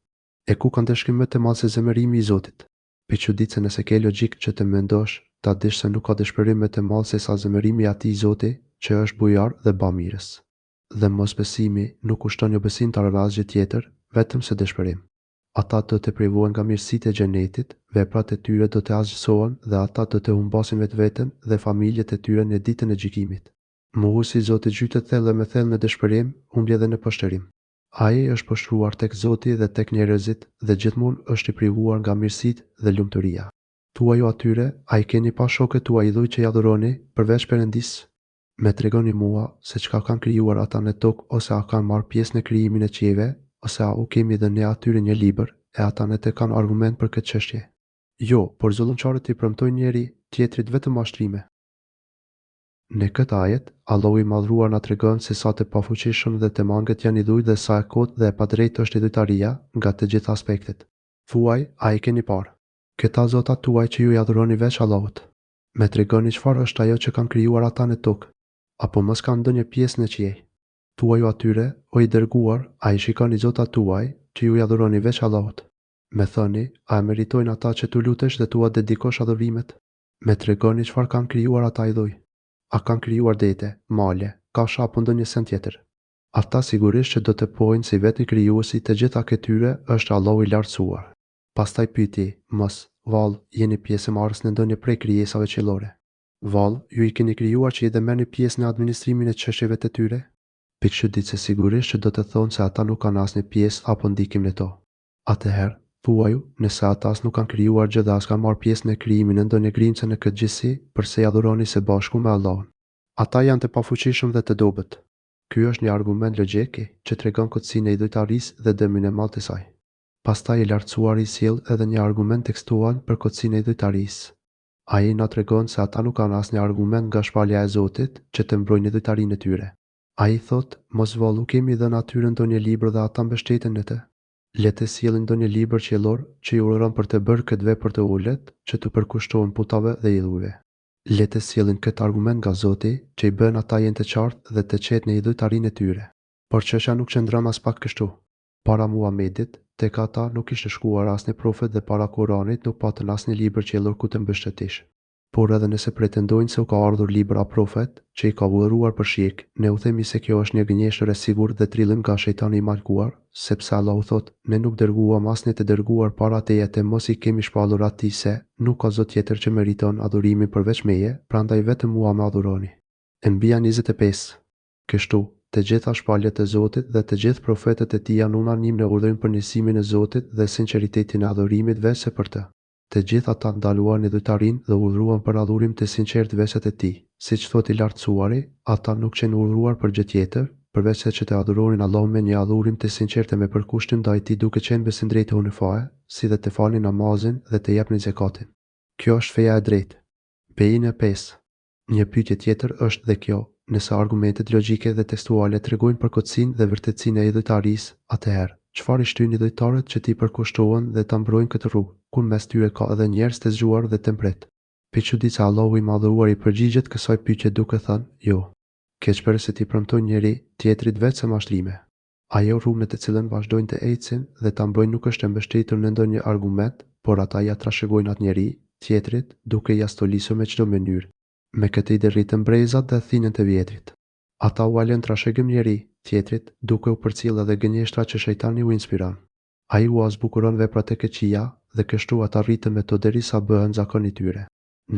E ku ka ndëshkim më të madh se zemërimi i Zotit? Pikëçuditë se nëse ke logjikë që të mendosh, ta dish se nuk ka dëshpërim më të madh sesa zemërimi i atij Zoti që është bujar dhe bamirës. Dhe mosbesimi nuk u shton jobesimtarëve asgjë tjetër, vetëm se dëshpërim. Ata do të privohen nga mirësitë e Xhenetit, veprat e tyre do të asgjësohen dhe ata do të humbasin vetveten dhe familjet e tyre në Ditën e Gjykimit. Mohuesi i Zotit zhytet thellë e më thellë në dëshpërim, humbje dhe në poshtërim. Ai është poshtëruar tek Zoti dhe tek njerëzit dhe gjithmonë është i privuar nga mirësitë dhe lumturia. Thuaju atyre, A i keni pa shokët tuaj idhujt që i adhuroni, përveç Perëndisë? Me tregoni mua, se çka kanë krijuar ata në tokë ose a kanë marrë pjesë në krijimin e qiejve, ose a u kemi dhënë ne atyre një libër, e ata në të kanë argument për këtë çështje? Jo, por zullumqarët i premtojnë njëri, tjetrit vetëm mashtrime. Në këtë ajet, Allahu i Madhëruar na tregon se sa të pafuqishëm dhe të mangët janë idhujt dhe sa e kotë dhe e padrejtë është idhujtaria nga të gjitha aspektet. Thuaj, A i keni parë. Këta zotat tuaj që ju i adhuroni veç Allahut? Me tregoni çfarë është ajo që kanë krijuar ata në tokë? Apo mos kanë ndonjë pjesë në qiej? Thuaju atyre, O i Dërguar, a i shikoni zotat tuaj, që ju i adhuroni veç Allahut? Me thoni, a e meritojnë ata që t'u lutesh dhe t'ua dedikosh adhurimet? Me tregoni çfarë kanë krijuar ata idhuj? A kanë krijuar dete, male, kafshë apo ndonjë send tjetër? Ata sigurisht që do të pohojnë se i vetmi krijues i të gjitha këtyre është Allahu i Lartësuar. Pastaj pyeti, Mos, vallë, jeni pjesëmarrës në ndonjë prej krijesave qiellore? Vallë, ju i keni krijuar qiejt dhe merrni pjesë në administrimin e çështjeve të tyre? Pikëçuditë se sigurisht që do të thonë se ata nuk kanë asnjë pjesë apo ndikim në to. Atëherë, thuaju, nëse ata as nuk kanë krijuar gjë dhe as kanë marrë pjesë në krijimin e ndonjë grimce në këtë gjithësi, përse i adhuroni së bashku me Allahun? Ata janë të pafuqishëm dhe të dobët. Ky është një argument logjik që tregon kotësinë e idhujtarisë dhe dëmin e madh të saj. Pastaj i Lartësuari sjell edhe një argument tekstual për kotësinë e idhujtarisë. Ai na tregon se ata nuk kanë asnjë argument nga shpallja e Zotit që të mbrojnë idhujtarinë e tyre. Ai thotë, Mos vallë u kemi dhënë atyre ndonjë libër dhe ata mbështeten në të? Le të sjellin ndonjë libër qiellor që i urdhëron për të bërë këtë vepër të ulët, që t'u përkushtohen putave dhe idhujve. Le të sjellin këtë argument nga Zoti, që i bën ata jenë të qartë dhe të qetë në idhujtarinë e tyre. Por çështja nuk qëndron aspak kështu. Para Muhamedit, tek ata nuk kishte shkuar asnjë profet dhe para Kuranit nuk patën asnjë libër qiellor ku të mbështeteshin. Por edhe nëse pretendojnë se u ka ardhur libër a profet, që i ka urdhëruar për shirk, ne u themi se kjo është një gënjeshtër e sigurt dhe trillim nga shejtani i mallkuar, sepse Allahu thotë, Ne nuk dërguam asnjë të dërguar para teje të mos i kemi shpallur atij se, nuk ka zot tjetër që meriton adhurimin përveç meje, prandaj vetëm mua më adhuroni. Enbija 25. Kështu, të gjitha shpalljet e Zotit dhe të gjithë profetët e Tij janë unanim në urdhrin për njësimin e Zotit dhe sinqeritetin e adhurimit veçse për Të. Të gjithë ata ndaluan idhujtarinë dhe urdhëruan për adhurim të sinqertë veçse të Tij. Siç thotë i Lartësuari, ata nuk qenë urdhëruar për gjë tjetër, përveçse që të adhuronin Allahun me një adhurim të sinqertë e me përkushtim ndaj Tij duke qenë besimdrejtë hunefae, si dhe të falnin namazin dhe të jepnin zekatin. Kjo është feja e drejtë. Bejine 5. Një pyetje tjetër është dhe kjo, nëse argumentet logjike dhe tekstuale tregojnë për kotësinë dhe vërtetësinë e idhujtarisë, atëherë, çfarë i shtyn idhujtarët që t'i përkushtohen dhe ta mbrojnë këtë rrugë, kur mes tyre ka edhe njerëz të zgjuar dhe të mprehtë? Pikë çudi se Allahu i Madhëruar i përgjigjet kësaj pyetje duke thënë, Jo. Keqbërësit i premtojnë njëri, tjetrit veçse mashtrime. Ajo rrugë në të cilën vazhdojnë të ecin dhe ta mbrojnë nuk është e mbështetur në ndonjë argument, por ata ia trashëgojnë atë njëri, tjetrit, duke ia stolisur me çdo mënyrë. Me këtë ide rriten brezat dhe thinjen të vjetrit. Ata ua lënë trashëgim njëri, tjetrit, duke u përcjellë edhe gënjeshtrat që shejtani u inspiron. Ai ua zbukuron veprat e këqija dhe kështu ata rriten me to derisa bëhen zakon i tyre.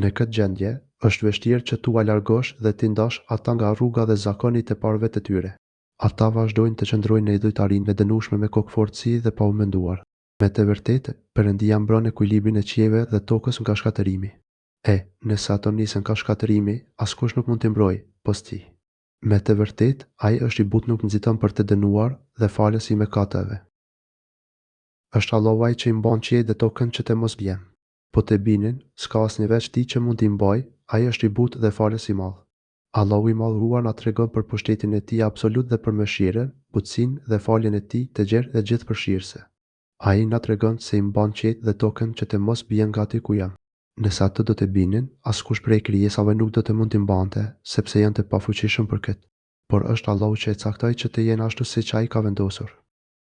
Në këtë gjendje, është vështirë që t'ua largosh dhe t'i ndash ata nga rruga dhe zakoni i të parëve të tyre. Ata vazhdojnë të qëndrojnë në idhujtarinë e dënueshme me kokëfortësi dhe pa u menduar. Me të vërtetë, Perëndia mbron ekuilibrin e qiejve dhe tokës nga shkatërrimi. E, nëse ato nisen ka shkatërrimi, askush nuk mund t'i mbrojë, pos Tij. Me të vërtetë, Ai është i butë nuk nxiton për të dënuar dhe falës i mëkateve. Është Allahu Ai që i mban qiejt dhe tokën që të mos bien. Po të binin, s'ka asnjë veç Tij që mund t'i mbajë, Ai është i butë dhe falës i madh. Allahu i Madhëruar na tregon për pushtetin e Tij absolut dhe për mëshirën, butësinë dhe faljen e Tij të gjerë dhe gjithëpërfshirëse. Ai na tregon se i mban qiejt dhe tokën që të mos bien nga aty ku janë. Nëse ato do të binin, askush prej krijesave nuk do të mund t'i mbante, sepse janë të pafuqishëm për këtë. Por është Allahu që e caktoi që të jenë ashtu siç Ai ka vendosur.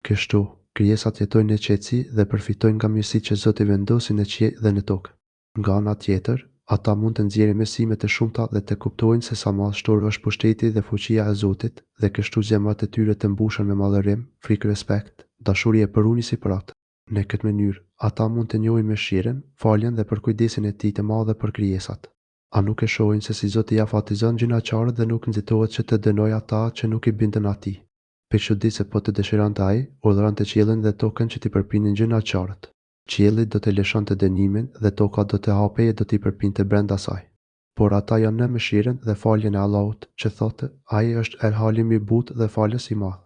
Kështu, krijesat jetojnë në qetësi dhe përfitojnë nga mirësitë që Zoti vendosi në qiej dhe në tokë. Nga ana tjetër, ata mund të nxjerrin mësime të shumta dhe të kuptojnë se sa madhështor është pushteti dhe fuqia e Zotit dhe kështu zemrat e tyre të mbushen me madhërim, frikë respekt, dashuri e përulësi për Atë. Në këtë mënyrë, ata mund të njohin mëshirën, faljen dhe përkujdesjen e Tij të madhe për krijesat. A nuk e shohin se si Zoti i afatizon gjynahqarët dhe nuk nxitohet që të dënojë ata që nuk i binden Atij? Pikë çudi se po të dëshironte Ai, urdhëronte qiellin dhe tokën që t'i përpinin gjynahqarët. Qielli do të lëshonte dënimin dhe toka do të hapej e do t'i përpinte brenda saj. Por ata janë në mëshirën dhe faljen e Allahut, që thotë, Ai është El-Halim i butë dhe falës i madh.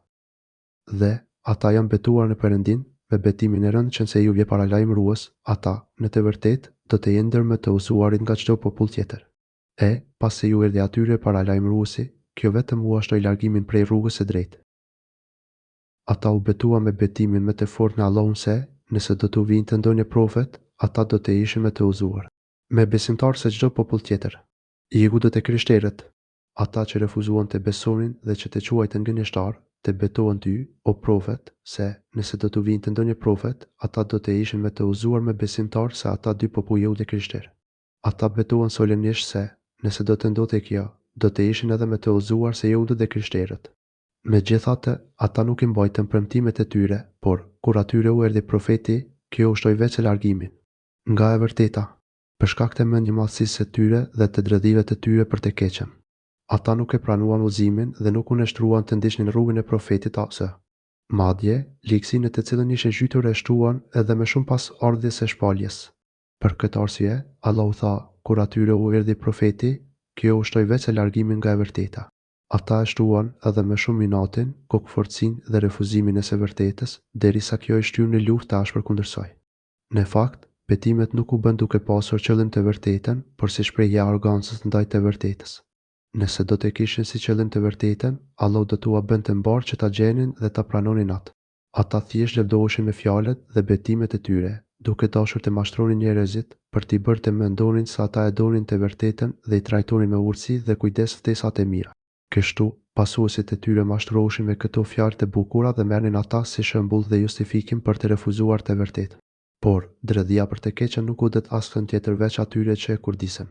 Dhe, ata janë betuar në Perëndinë, me betimin e rëndë që nëse iu vjen paralajmërues, ata, në të vërtetë, do të jenë ndër më të udhëzuarit nga çdo popull tjetër. E, pasi iu erdhi atyre paralajmëruesi, kjo vetëm ua shtoi largimin prej rrugës së drejtë. Ata u betuan me betimin më të fortë në Allahun se, nëse do t'u vinte ndonjë profet, ata do të ishin më të udhëzuar. Më besimtarë se çdo popull tjetër. Jehudët e krishterët, Ata që refuzuan të besonin dhe që të quajtën gënjeshtar, të betohen ty, o Profet, se, nëse do t'u vinte ndonjë profet, ata do të ishin më të udhëzuar më besimtarë se ata dy popuj jehudë e krishterë. Ata betohen solemnisht se, nëse do të ndodhte kjo, do të ishin edhe më të udhëzuar se jehudët dhe krishterët. Megjithatë, ata nuk i mbajtën premtimet e tyre, por, kur atyre u erdhi profeti, kjo u shtoi veçse largimin. Nga e vërteta. Për shkak të mendjemadhësisë së tyre dhe të dredhive të tyre për të keqen. Ata nuk e pranuan udhëzimin dhe nuk u nënshtruan të ndiqnin rrugën e Profetit A.S. Madje, ligësinë në të cilën ishin zhytur e shtuan edhe më shumë pas ardhjes së shpalljes. Për këtë arsye, Allahu tha, kur atyre u erdhi Profeti, kjo u shtoi veçse largimin nga e vërteta. Ata e shtuan edhe më shumë inatin, kokëfortësinë dhe refuzimin e së vërtetës, derisa kjo i shtyu në luftë të ashpër kundër saj. Në fakt, betimet nuk u bënë duke pasur qëllim të vërtetën, por si shprehje e arrogancës ndaj të vërtetës. Nëse do të kishin si qëllim të vërtetën, Allahu do t'ua bënte mbarë që ta gjenin dhe ta pranonin atë. Ata thjesht lëvdoheshin me fjalët dhe betimet e tyre, duke dashur të mashtronin njerëzit, për t'i bërë të mendonin se ata e donin të vërtetën dhe i trajtonin me urtësi dhe kujdes ftesat e mira. Kështu, pasuesit e tyre mashtroheshin me këto fjalë të bukura dhe merrnin ata si shembull dhe justifikim për të refuzuar të vërtetën. Por, dredhia për të keqen nuk godet askënd tjetër veç atyre që e kurdisen.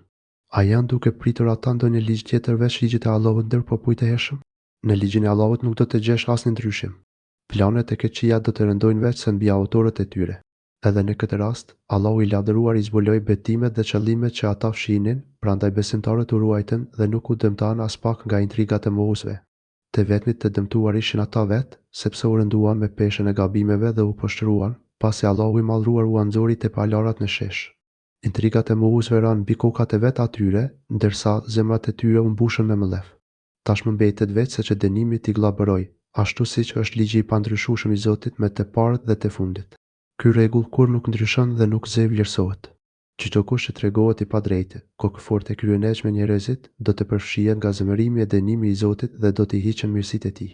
A janë duke pritur ata ndonjë ligj tjetër veç ligjit të Allahut ndër popujt e hershëm? Në ligjin e Allahut nuk do të gjesh asnjë ndryshim. Planet e këqija do të rëndojnë veçse mbi autorët e tyre. Edhe në këtë rast, Allahu i Lavdëruar i zbuloi betimet dhe qëllimet që ata fshihnin, prandaj besimtarët u ruajtën dhe nuk u dëmtuan aspak nga intrigat e mohuesve. Të vetmit të dëmtuar ishin ata vetë, sepse u rënduan me peshën e gabimeve dhe u poshtëruan, pasi Allahu i Madhëruar ua nxori të palarat në shesh. Intrigat e mohuesve ranë mbi kokat e vetë atyre, ndërsa zemrat e tyre u mbushën me mllef. Tashmë mbetet veçse që dënimi t'i gllabërojë, ashtu siç është ligji i pandryshueshëm i Zotit me të parët dhe të fundit. Ky rregull kurrë nuk ndryshon dhe nuk zhvlerësohet. Çdokush që tregohet i padrejtë, kokëfortë e kryeneç me njerëzit, do të përfshihet nga zemërimi e dënimi i Zotit dhe do t'i hiqen mirësitë e Tij.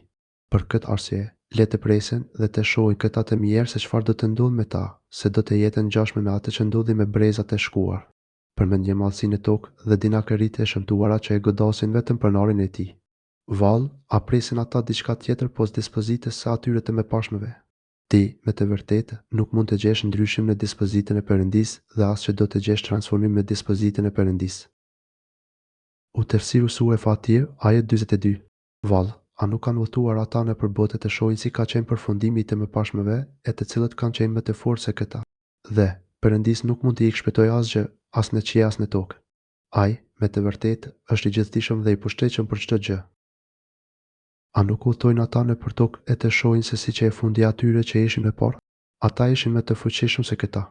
Për këtë arsye, le të presin dhe të shohin këta të mjerë se çfarë do të ndodhë me ta, se do të jetë e ngjashme me atë që ndodhi me brezat e shkuar. Për mendjemadhësinë në tokë dhe dinakëritë e shëmtuara që e godasin vetëm pronarin e tij. Vallë, a presin ata diçka tjetër pos dispozitës së atyre të mëparshmëve? Ti, me të vërtetë, nuk mund të gjesh ndryshim në dispozitën e Perëndisë dhe as që do të gjesh transformim në dispozitën e Perëndisë. U Tefsiru Sure Fatir, ajet 42. Vallë, a nuk kanë udhëtuar ata nëpër botë të shohin si ka qenë përfundimi i të mëparshmëve, e të cilët kanë qenë më të fortë se këta? Dhe, Perëndisë nuk mund t'i ikë-shpëtojë asgjë, as në qiej as në tokë. Ai, me të vërtetë, është i gjithëdijshëm dhe i pushtetshëm për çdo gjë. A nuk udhëtojnë ata nëpër tokë e të shohin se si qe fundi i atyre që ishin më parë? Ata ishin më të fuqishëm se këta.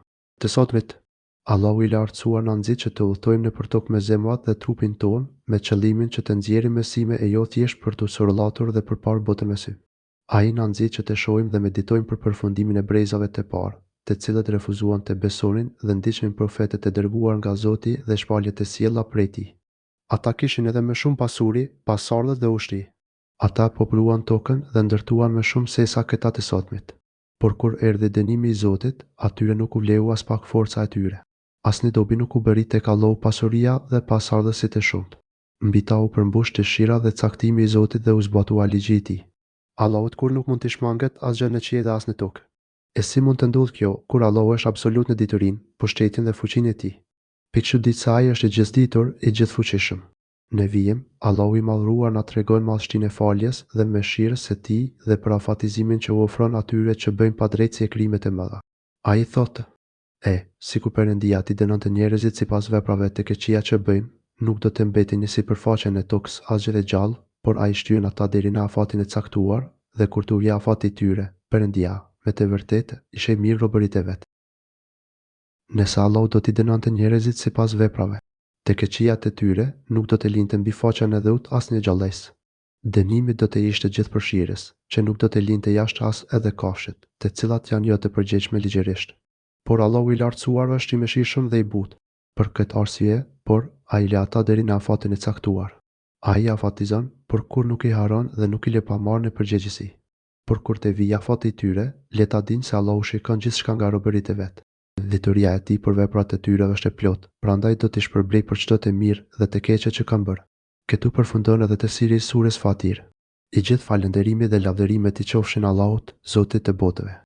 Të sotmit. Allahu i Lartësuar na nxit që të udhëtojmë nëpër tokë me zemrat dhe trupin tonë, me qëllimin që të nxjerrim mësime e jo thjesht për t'u sorollatur dhe për parë botën me sy. Ai na nxit që të shohim dhe meditojmë për përfundimin e brezave të parë, të cilët refuzuan të besonin dhe ndiqnin profetët e dërguar nga Zoti dhe shpalljet e sjella prej Tij. Ata kishin edhe më shumë pasuri, pasardhës dhe ushtri. Ata populluan tokën dhe ndërtuan më shumë sesa këta të sotmit. Por kur erdhi dënimi i Zotit, atyre nuk u vleu aspak forca e tyre. Asnjë dobi nuk u bëri tek Allahu pasuria dhe pasardhësit e shumtë. Mbi ta u përmbush dëshira dhe caktimi i Zotit dhe u zbatua ligji i Tij. Allahut kurrë nuk mund t'i shmanget asgjë në qiej dhe as në tokë. E si mund të ndodhë kjo, kur Allahu është absolut në diturinë, pushtetin dhe fuqinë e Tij? Pikëçuditë se Ai është i Gjithëditur, i Gjithëfuqishëm. Në vijim, Allahu i Madhëruar na tregon madhështinë e faljes dhe mëshirës së Tij dhe për afatizimin që u ofron atyre që bëjnë padrejtësi e krime të mëdha. Ai thotë, E, sikur Perëndia t'i dënonte njerëzit sipas veprave të këqija që bëjnë, nuk do të mbetej në sipërfaqen e tokës asgjë e gjallë, por Ai shtyn ata deri në afatin e caktuar, dhe kur t'u vijë afati i tyre, Perëndia, me të vërtetë, i sheh mirë robërit e vet. Nëse Allahu do t'i dënonte njerëzit sipas veprave të këqija të tyre, nuk do të linte mbi faqen e dheut asnjë gjallesë. Dënimi do të ishte gjithëpërfshirës, që nuk do të linte jashtë as edhe kafshët, të cilat janë jo të përgjegjshme ligjërisht. Por Allahu i Lartësuar është i Mëshirshëm dhe i Butë. Për këtë arsye, por, Ai lë ata deri në afatin e caktuar. Ai i afatizon, por kurrë nuk i harron dhe nuk i lë pa marrë në përgjegjësi. Por kur të vijë afati i tyre, le ta dinë se Allahu shikon gjithçka nga robërit e Vet. Dituria e Tij për veprat e tyre është e plotë, prandaj do t'i shpërblejë për çdo të mirë dhe të keqe që kanë bërë. Këtu përfundon edhe tefsiri i Sures Fatir. I gjithë falënderimi dhe lavdërimet i qofshin Allahut, Zotit të botëve.